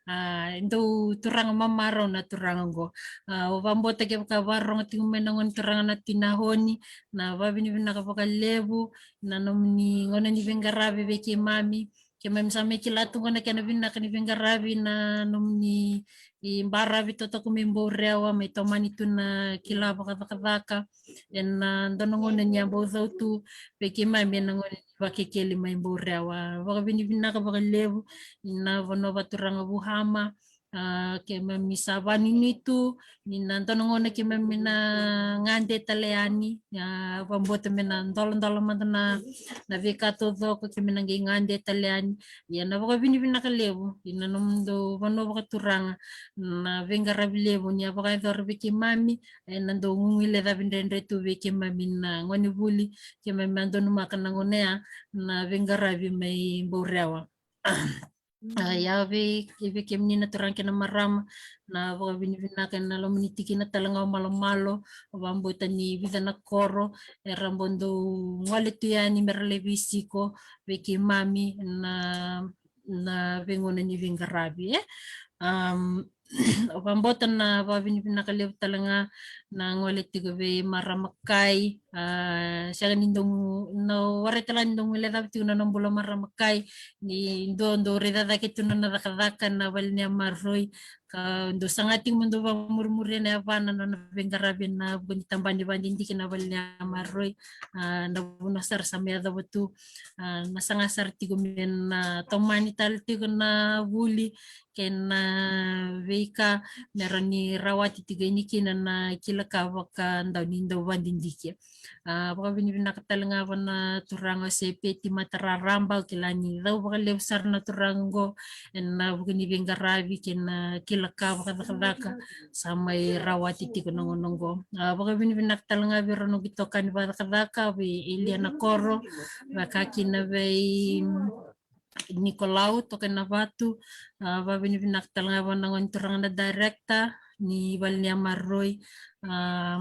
a, e dau turaga mamarau na turaga qo. A, au vakabauta kevaka vakarorogo tiko mai na gone turaga na Tui Nahoni, na vakavinavinaka vakalevu na nomuni gauna ni veiqaravi vei keimami. Keimami sa mai kila tu qo na kena vinaka ni veiqaravi na nomuni baravi totoka mai Baurewa, mai tomani tu na kila vakacakacaka ena dua na gauna ni a bau cau tu vei keimami ena gauna ni Vakekeli mai Baurewa. Vakavinavinaka vakalevu na vanua vakaturaga Vuhama. A, keimami sa vanuinui tu ni na dua na gauna keimami na gade tale yani. A, vakabauta me na doladola mada na, na veika taucoko keimami na qai gade tale yani. Ia na vakavinavinaka levu ina nomudou vanua vakaturaga na veiqaravi levu ni a vakayacora vei keimami, ena dau guguilecavi dredre tu vei keimami na gonevuli, keimami a donumaka na gauna ya na veiqaravi mai Baurewa. A, ia vei, vei kemuni na turaga kei na marama, na vakavinavinaka ena loma ni tikina tale ga o Malomalo, au vakabauta ni vica na koro era bau dau gole tu yani mera lai veisiko vei keimami na, na veigauna ni veiqaravi, e. Am, Au vakabauta na vakavinavinaka levu tale ga na gole tiko vei marama kai. A, sega ni dau, na warai tale ga ni dau guilecava tiko na nona bula marama kai. Ni dua dau raica cake tu na nona cakacaka na vale ni yamaroi. Ka dau saga tiko mo dau vakamurimuria na yavana na nona veiqaravi ena vuku ni tabana ni vakadidike na vale ni yamaroi. A, na vanua sara sa mai yacova tu. A, na saga sara tiko me na tomani tale tiko na vuli kei na veika me rawa ni rawati tiko yani kina na kila ka vakadau ni dau vakadidike. A, vakavinavinaka tale ga vua na turaga o Sepeti Matararaba, au kila ni cau vakalevu sara na turaga oqo ena vuku ni veiqaravi kei na kila ka vakacakacaka sa mai rawati tiko na gauna oqo. A, vakavinavinaka tale ga vei rau noqu itokani vakacakacaka, vei Elia Nakoro, vaka kina vei Nikolau Tokainavatu. A, vakavinavinaka tale ga vua na gone turaga na director ni vale ni yamaroi, a,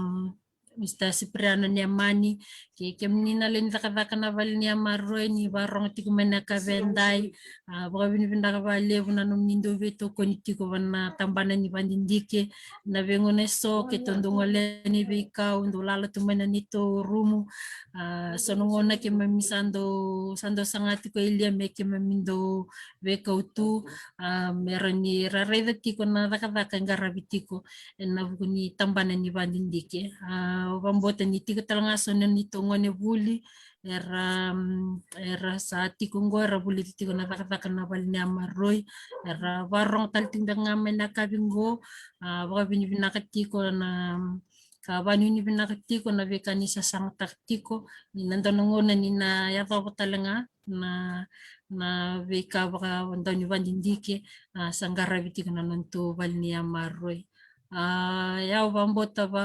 Mister Cipriano Niamani, kei kemuni na lewe ni cakacaka na vale ni yamaroi ni varogo tiko mai na yakavi edai. A, vakavinavinaka vakalevu na nomuni dau veitokoni tiko vua na tabana ni vakadidike. Na veigauna eso keitou dau gole yani veikau, dau lala tu mai na neitou rumu. A, so na gauna keimami sa dau, sa dau saga tiko e Elia me keimami dau veikau tu, a, me rawa ni ra raica tiko na cakacaka e qaravi tiko ena vuku ni tabana ni vakadidike. A, au vakabauta ni tiko tale ga so na neitou gone vuli era, mm, era sa tiko oqo, era vulica tiko na cakacaka na vale ni yamaroi, era varogo tale tiko beka ga mai na yakavi oqo. A, vakavinavinaka tiko na, ka vakanuinui vinaka tiko na veika ni sasagataka tiko, ni na dua na gauna ni na yacova tale ga na, na veika vakadau ni vakadidike, a, sa qaravi tiko na nodatou vale ni yamaroi. A, ia au vakabauta va,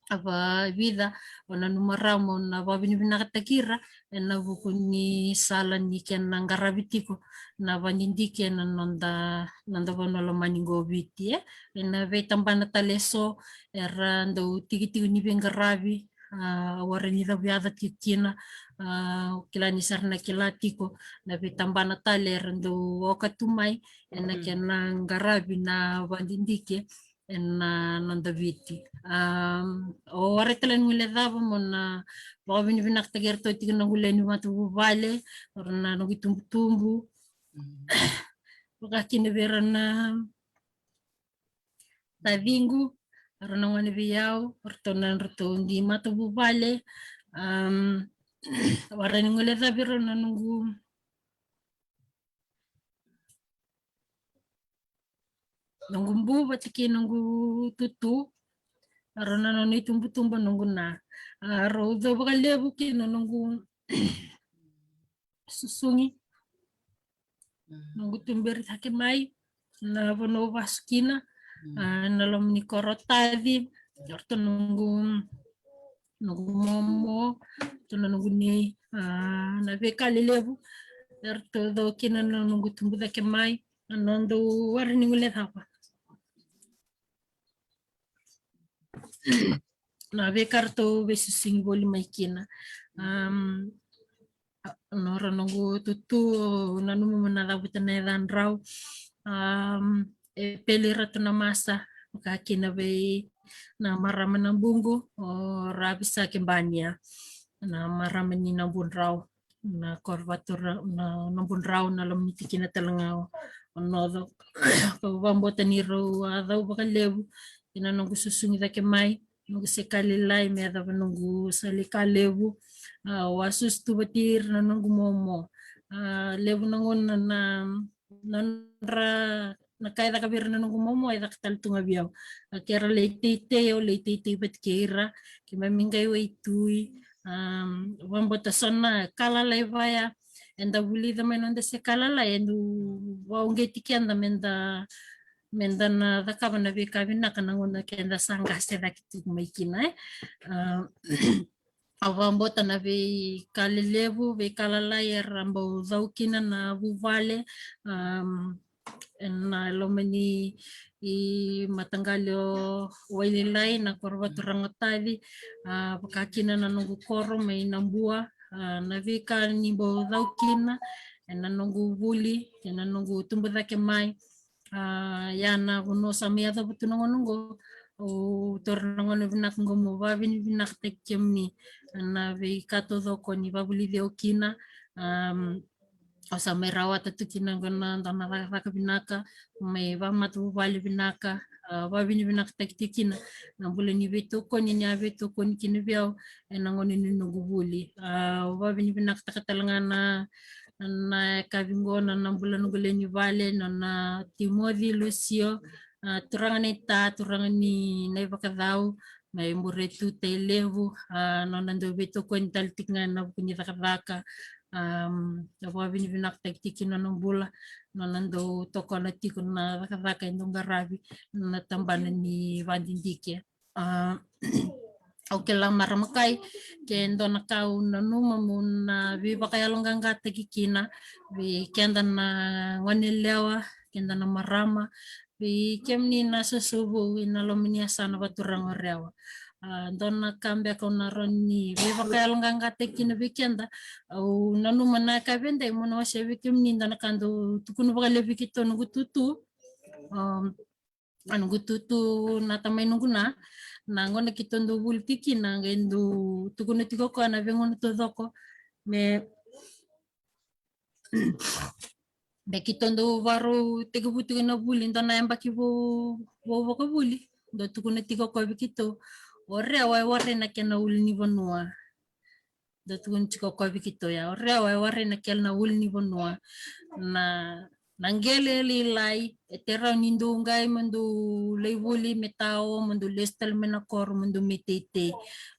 a, vavica au nanuma rawa meu na vakavinavinakataki ira ena vuku ni sala ni kena qaravi tiko na vakadidike ena noda, noda vanua lomani qo o Viti, e. Ena veitabana tale eso era dau tikitiki ni veiqaravi, a, au warai ni cavu yaca tiko kina, a, au kila ni sa ra na kila tiko na veitabana tale era dau oka tu mai ena kena qaravi na vakadidike ena noda Viti. Am, au warai tale ni guilecava meu na vakavinavinakataki iratou tiko na noqu lewe ni matavuvale, o ira na noqu itubutubu, vaka kina vei ira na taciqu, o ira na gone vei au, o iratou na nodratou qi matavuvale. Am, au warai ni guilecava vei ira na noqu, noqu bu vata kei noqu tutu, o ira na nona itubutubu, noqu na, a, rau cau vakalevu kei na noqu susugi, noqu tuberi cake mai na vanua au vasu kina, a, na loma ni koro o Taci, o iratou noqu, noqu momo, o iratou na noqu nei, a, na veika lelevu eratou cau kina na noqu tubu cake mai, na noda, au warai ni guilecava na veika ratou veisusugi voli mai kina. Am, o ira noqu tutu, au nanuma meu na cavuta na yacadrau. Am, e Peli Ratunamasa, vaka kina vei na marama na Buqu, o Ravisake Bania, na marama ni Nabudrau, na koro Vatura, na Nabudrau, na loma ni tikina tale ga o Noco. Au vakabauta ni rau a cau vakalevu kei na noqu susugi cake mai, noqu se ka lailai me yacova noqu sali ka levu. A, au a susu tu vata kei ira na noqu momo. A, levu na gauna na, na nodra, na ka e caka vei ira na noqu momo e caka tale tu ga vei au. A, ke ra lai teitei, au lai teitei vata kei ira. Keimami qai waitui. Am, au vakabauta so na ka lalai vaya eda vulica mai noda se ka lalai, e dau vakauqeti keda meda, meda na cakava na veika vinaka na gauna keda sa qase cake tiko mai kina, e. A, au vakabauta na veika lelevu, veika lalai era bau cau kina na vuvale, am, ena loma ni mataqali o Waililai, na koro Vaturanga o Taci, a, vaka kina na noqu koro mai Nabua, a, na veika ni bau cau kina ena noqu vuli, ena noqu tubu cake mai, A, ia na vanua sa mai yacova tu na gauna oqo, au taura na gauna vinaka oqo meu vakavinavinakataki kemuni na veika taucoko ni vakavulici au kina. Am, au sa mai rawata tu kina oqo na dua na cakacaka vinaka, mai vakamatavuvale vinaka, a, vakavinavinakataki tiko kina na bula ni veitokoni ni a veitokoni kina vei au ena gauna ni noqu vuli. A, au vakavinavinakataka tale ga na, na yakavi oqo na, na bula noqu lewe ni vale, na, na Timoci, Lucio, a, turaga na ita, turaga ni na ivakacau, mai Buretu, Tailevu, a, nona dau veitokoni tale tiko ga ena vuku ni cakacaka. Am, au vakavinavinakataki tiko kina na bula, nona dau tokona tiko na cakacaka e dau qaravi na tabana ni vakadidike. A, au kila marama kai, ke dua na ka au nanuma meu na veivakayaloqaqataki kina vei keda na gone yalewa, keda na marama, vei kemuni na soso vou ena loma ni yasana vakaturaga o Rewa. A, dua na ka beka au na rawa ni veivakayaloqaqataki kina vei keda, au nanuma na ka vei dai meu na wasea vei kemuni dua na ka dau tukuna vakalevu vei keitou noqu tutu. Am, a noqu tutu na tamai noqu na, na gauna keitou dau vuli tiko kina, qai dau tukuna tiko o koya na veigauna taucoko me, me keitou dau vakarau tekivu tiko na vuli, dua na yabaki vou, vou vakavuli, dau tukuna tiko o koya vei keitou, o Rewa e warai na kena ulunivanua. Dau tukuna tiko o koya vei keitou ya, o Rewa e warai na kena ulunivanua. Na, na qele lailai e te rawa ni dou qai mo dou lai vuli me tao, mo dou lesu tale mai na koro, mo dou mai teitei.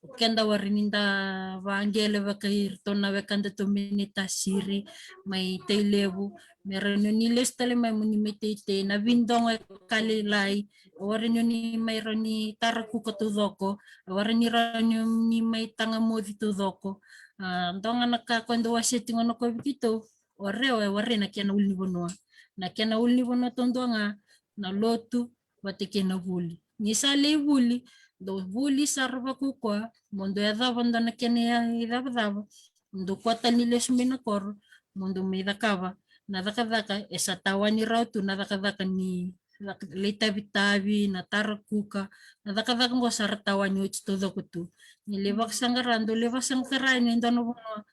O keda warai ni da vaqele vaka iratou na wekadatou mai Naitasiri, mai Tailevu, me rawa ni o ni lesu tale mai mo ni mai teitei. Na vidogo e ka lailai, e warai ni o ni mai rawa ni tara kuka taucoko, e warai ni rawa ni o ni mai taga moci taucoko. A, dua ga na ka koya dau wasea tiko na koya vei keitou, o Rewa e warai na kena ulunivanua. Na kena ulunivanua taudua ga na lotu vata kei na vuli. Ni sa lai vuli, dou vuli sara vakaukauwa, mo dou yacova dua na kena icavacava, mo dou kua tale ni lesu mai na koro, mo dou mai cakava na cakacaka e sa tawani rawa tu, na cakacaka ni caka-, lai tavitavi, na tara kuka, na cakacaka oqo sa ra tawani oti taucoko tu. Ni lai vakasaqara, dou lai vakasaqara yani e dua na vanua,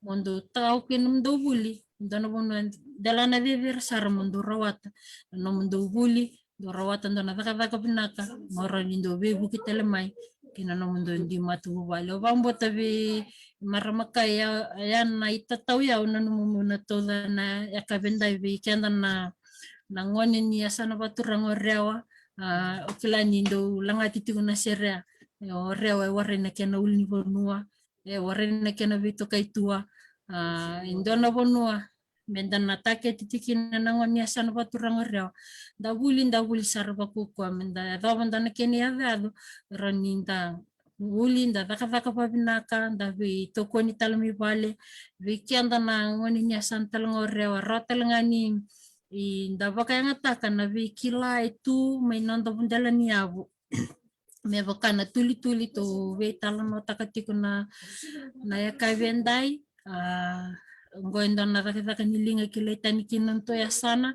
mo dou tau kina mo dou vuli, dua na vanua dela na cecere sara mo dou rawata na nomudou vuli, dou rawata dua na cakacaka vinaka, mo rawa ni dou veivuke tale mai kina nomudou dui matavuvale. Au vakabauta vei marama kai ya, ya na itatau ya au nanuma meu na tauca na yakavi edai vei keda na, na gone ni yasana vakaturaga o Rewa. A, au kila ni dou lagati tiko na sere ya, o Rewa e warai na kena ulunivanua, e warai na kena veitokaitua. A, e dua na vanua me da na taketi tiko kina na gone ni yasana vakaturaga o Rewa. Da vuli, da vuli sara vakaukauwa, me da yacova dua na kena iyacoyaco, rawa ni da vuli, da cakacaka vavinaka, da veitokoni tale mai vale. Vei keda na gone ni yasana tale ga o Rewa, rawa tale ga ni, i, da vakayagataka na veikila e tu mai noda dela ni yavu. Me vaka na tulituli tou veitalanoataka tiko na, na yakavi edai. A, oqo e dua na cakacaka ni liga kilai tani kina na nodatou yasana.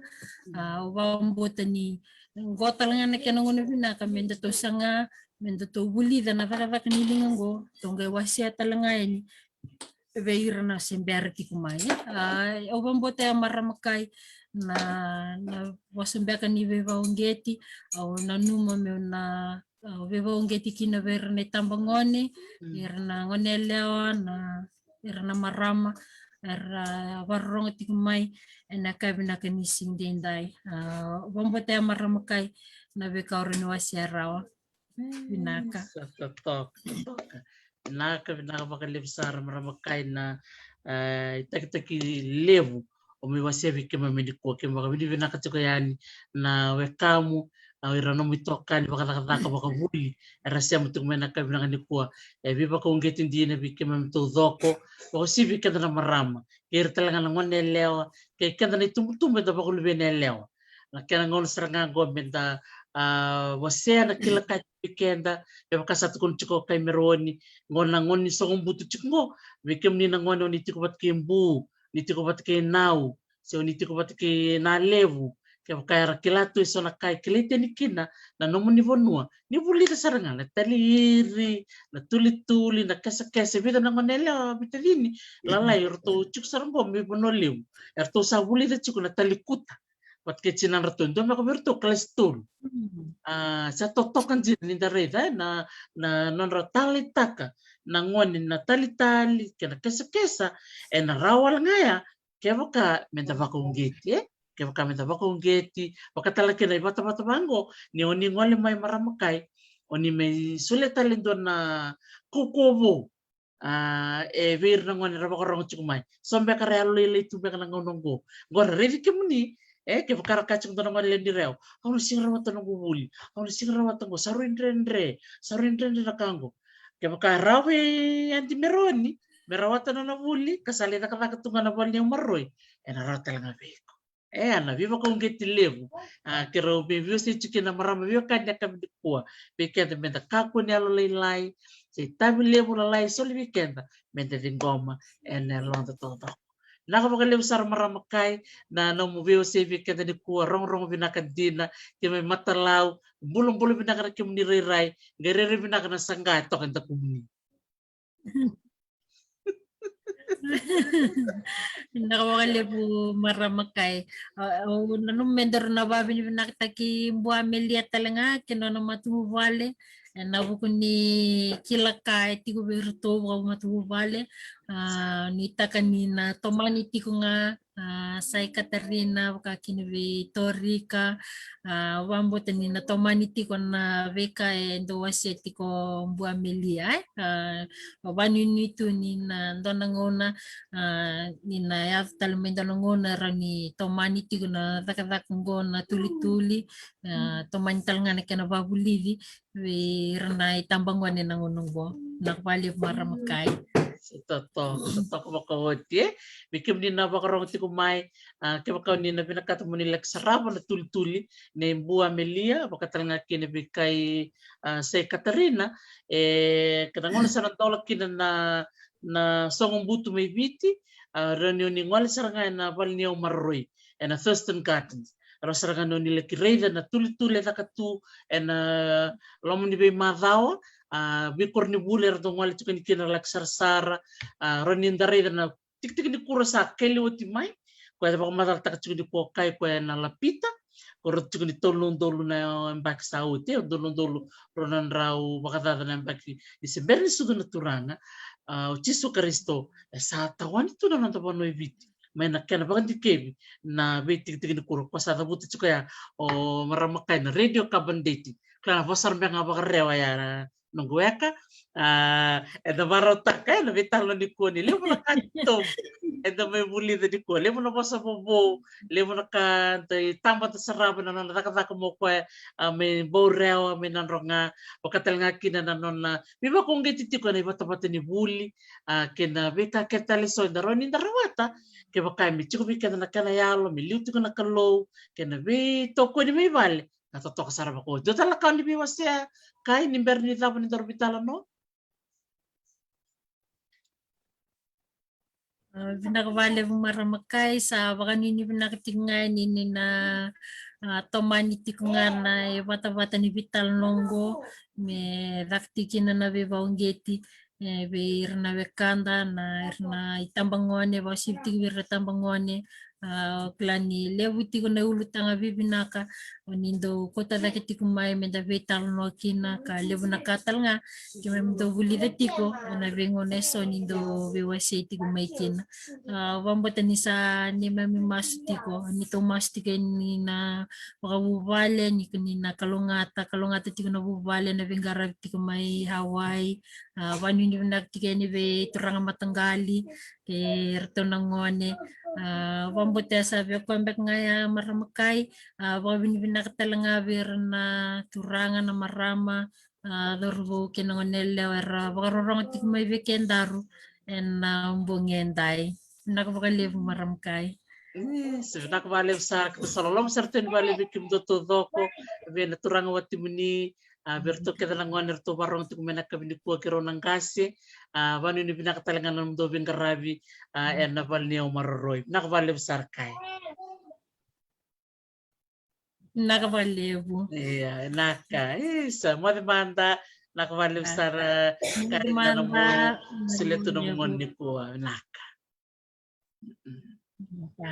A, au vakabauta ni oqo tale ga na kena gauna vinaka me datou saga, me datou vulica na cakacaka ni liga oqo, tou qai wasea tale ga yani vei ira na se bera tiko mai. A, au vakabauta ya marama kai na, na vosa beka ni veivakauqeti, au nanuma meu na, au veivakauqeti kina vei ira na itabagone, mm, ira na gone yalewa, na, ira na marama, era vakarorogo tiko mai ena yakavi vinaka ni siga edaidai. A, au vakabauta ya marama kai na veika au rawa ni wasea rawa. Vinaka. Sa totoka, totoka. Vinaka, vinaka vakalevu sara marama kai na, e, itakitaki levu o mai wasea vei keimami nikua. Keimami vakavinavinaka tiko yani na wekamu, a, ira nomu itokani vakacakacaka vakavuli era sema tiko mai na yakavi vinaka nikua. E veivakauqeti dina vei keimami taucoko, vakauasivi vei keda na marama, kei ira tale ga na gone yalewa, kei keda na itubutubu eda vakaluveni yalewa. Na kena gauna sara ga oqo me da, a, wasea na kila ka e tu vei keda, me vaka sa tukuna tiko o kai Meroni, oqo na gauna ni soqobutu tiko oqo, vei kemuni na gone o ni tiko vata kei bu, ni tiko vata kei nau, se o ni tiko vata kei na levu, Kevaka era kila tu eso na ka e kilai tani kina na nomuni vanua, ni vulica sara ga na taliiri, na tulituli, na kesakesa, e vica na gone yalewa, veitacini, lalai, eratou tiko sara qo mai Vanua Levu. Eratou sa vulica tiko na talikuta vata kei tinadratou, e dua beka vei iratou kalasi tolu. A, sa totoka dina ni da raica, e, na, na nodra taleitaka na gone na talitali kei na kesakesa, ena rawa wale ga ya kevaka meda vakauqeti, e? Kevaka meda vakauqeti, vaka tale kina na ivatavata vaqo, ni oni gole mai marama kai, oni mai solia tale e dua na kaukauwa vou. A, e vei ira na gone era vakarogo tiko mai. So beka ra yalolailai tu beka na gauna oqo. Oqo ra raici kemuni, e, kevaka ra kaya tiko e dua na gone lewe ni Rewa, au na sega ni rawata noqu vuli, au na sega ni rawata oqo, sa rui dredre, sa rui dredre na ka oqo. Kevaka e rawa vei Adi Meroni me rawata na nona vuli, ka sa lai cakacaka tu ga na vale ni yau maroroi, ena rawa tale ga vei iko. E, a, na veivakauqeti levu, a, keirau veivuke tiko kina na marama veiwekani ena yakavi nikua, vei keda meda kakua ni yalolailai, se itavi levu, lalai, soli vei keda meda ciqoma ena yaloda taucoko. Vinaka vakalevu sara marama kai na nomu veiwasei vei keda nikua, rogorogo vinaka dina, kei mai Matalau, bulabula vinaka na kemuni rairai, qai rairai vinaka na saqa e toka e dakumuni. Vinaka vakalevu marama kai. A, au nanuma me daru na vakavinavinakataki Bua Melia tale ga kei na nona matavuvale, ena vuku ni kila ka e tiko vei iratou vakamatavuvale. A, nuitaka ni na tomani tiko ga, a, Sai Katarina, vaka kina vei Torika, a, vakabauta ni na tomani tiko na veika e dau wasea tiko o Bua Melia, e? A, vakanuinui tu ni na dua na gauna, a, ni na yaco tale mai dua na gauna e rawa ni tomani tiko na cakacaka oqo na tulituli, a, tomani tale ga na kena vakavulici vei ira na itabagone ena gauna oqo. Vinaka vakalevu marama kai. Totoka, totoka vakaoti, e? Vei kemuni na vakarogo tiko mai, a, kevaka oni na vinakata moni laki sarava na tulituli nei Bua Melia, vaka tale ga kina vei kai, a, Sai Katarina, e, kena gauna sa na dola kina na, na sogo butu mai Viti, a, rawa ni oni gole sara ga ena vale ni yau maroroi, ena Thurston Gardens. Rawa sara ga ni oni laki raica na tulituli e caka tu ena loma ni veimacawa, a, veikoronivuli era dau gole tiko yani kina ra laki sarasara, a, rawa ni da raica na tikitiki ni kura sa keli oti mai, koya e vakamacalataka tiko nikua kai koya na Lapita, ko rauta tiko ni tolu na udolu na yabaki sa oti, e, udolu na udolu rua na drau vakacaca na yabaki ni se bera ni sucu na Turaga, a, o Jisu Karisito, e sa tawani tu na noda vanua e Viti mai na kena vakadikevi na veitikitiki ni kura. Ko sa cavuta tiko ya o marama kai na Radio Kabani Deti. Kila na vosa ra beka ga vakarewa ya na noqu weka. A, eda vakarautaka, e, na veitalanoa nikua ni levu na ka titobu eda mai vulica nikua, levu na vosa vovou, levu na ka da itabata sarava na nona cakacaka mo koya, a, mai Baurewa, mai Nadroga, vaka tale ga kina na nona veivakauqeti tiko ena ivatavata ni vuli, a, kei na veika kece tale eso eda rawa ni da rawata, kevaka me tiko vei keda na kena yalo, me liu tiko na Kalou, kei na veitokoni mai vale, na totoka sara vakaoti. Dua tale na ka oni veiwasea, kai, ni bera ni cava ni daru veitalanoa? A, vinaka vakalevu marama kai, sa vakanuinui vinaka tiko ga ni, ni na, a, tomani tiko ga na ivatavata ni veitalanoa oqo, me caka tiko kina na veivakauqeti, e, vei ira na wekada, na, ira na itabagone, vakasivitaki vei ira na tabagone. A, o kila ni levu tiko na ulutaga vivinaka oni dau kauta cake tiko mai meda veitalanoa kina, ka levu na ka tale ga keimami dau vulica tiko ena veigauna eso ni dau veiwasei tiko mai kina. A, vakabauta ni sa neimami masu tiko, ni tou masu tiko ni na vakavuvale, ni, ni na kalougata, kalougata tiko na vuvale, na veiqaravi tiko mai Hawaii. A, vakanuinui vinaka tiko yani vei turaga mataqali kei iratou na gone. A, vakabauta sa vei koya beka ga ya marama kai. A, vakavinavinaka tale ga vei ira na turaga, na marama, a, cauravou kei na gone yalewa era vakarorogo tiko mai vei kedaru ena, a, bogi edai. Vinaka vakalevu marama kai. E, sa vinaka vakalevu sara, ka sa loloma sara tu yani vakalevu vei kemudou taucoko, vei na turaga watimuni, a, vei iratou kece na gone eratou vakarorogo tiko mai ena yakavi nikua, keirau na qase. A, vakanuinui vinaka tale ga na nomudou veiqaravi, a, ena vale ni yau maroroi. Vinaka vakalevu sara kai. Vinaka vakalevu. Ia, vinaka. Isa, moce mada, vinaka vakalevu sara. Moce mada. Solia tu na moni nikua, vinaka. Vinaka.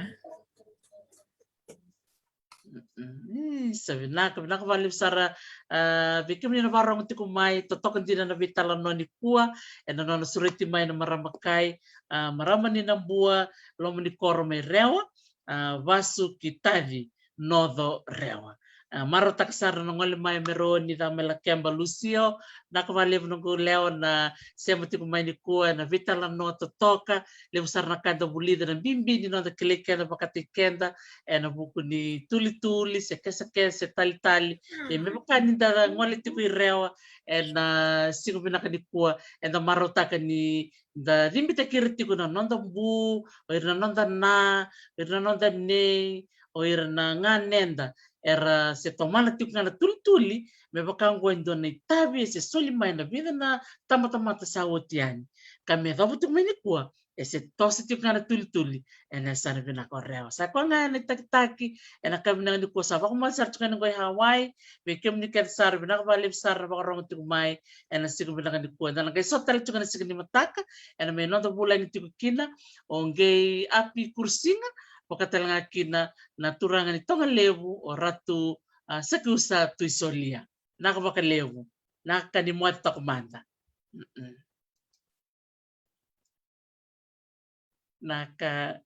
Isa, vinaka, vinaka vakalevu sara. Ah, vei kemuni na vakarorogo tiko mai, totoka dina na veitalanoa nikua, ena nona sureti mai na marama kai, ah, marama ni Nabua, loma ni koro mai Rewa, ah, Vasu Kitavi, Noco Rewa. Ah, marautaka sara na gole mai me rau ni ca mai Lakeba Lucio, vinaka vakalevu noqu lewa na sema tiko mai nikua, na veitalanoa totoka, levu sara na ka da vulica, na bibi ni noda kilai keda vakataki keda, ena vuku ni tulituli, se kesakesa, se talitali. E me vaka ni da gole tiko i Rewa, ena siga vinaka nikua, eda marautaka ni da cibitaki ira tiko na noda bu, o ira na noda na, o ira na noda nei, o ira na ganeda, era se tomana tiko ga na tulituli, me vaka oqo e dua na itavi e se soli mai na vica na tabatamata sa oti yani. Ka me yacova tiko mai nikua, e se toso tiko ga na tulituli ena yasana vinaka o Rewa. Sa koya ga ena itakitaki ena ka vinaka nikua, sa vakamoce sara tiko ga ni qo i Hawaii. Vei kemuni kece sara, vinaka vakalevu sara na vakarorogo tiko mai ena siga vinaka nikua. Eda na qai sota tale tiko ena siga ni mataka, ena me noda vulagi tiko kina o Qei Api Kurusiga, vaka tale ga kina na turaga ni Togalevu, o Ratu, ah, Sakiusa Tuisolia. Vinaka vakalevu. Vinaka ni moce toka mada. Mm-mm. Vinaka.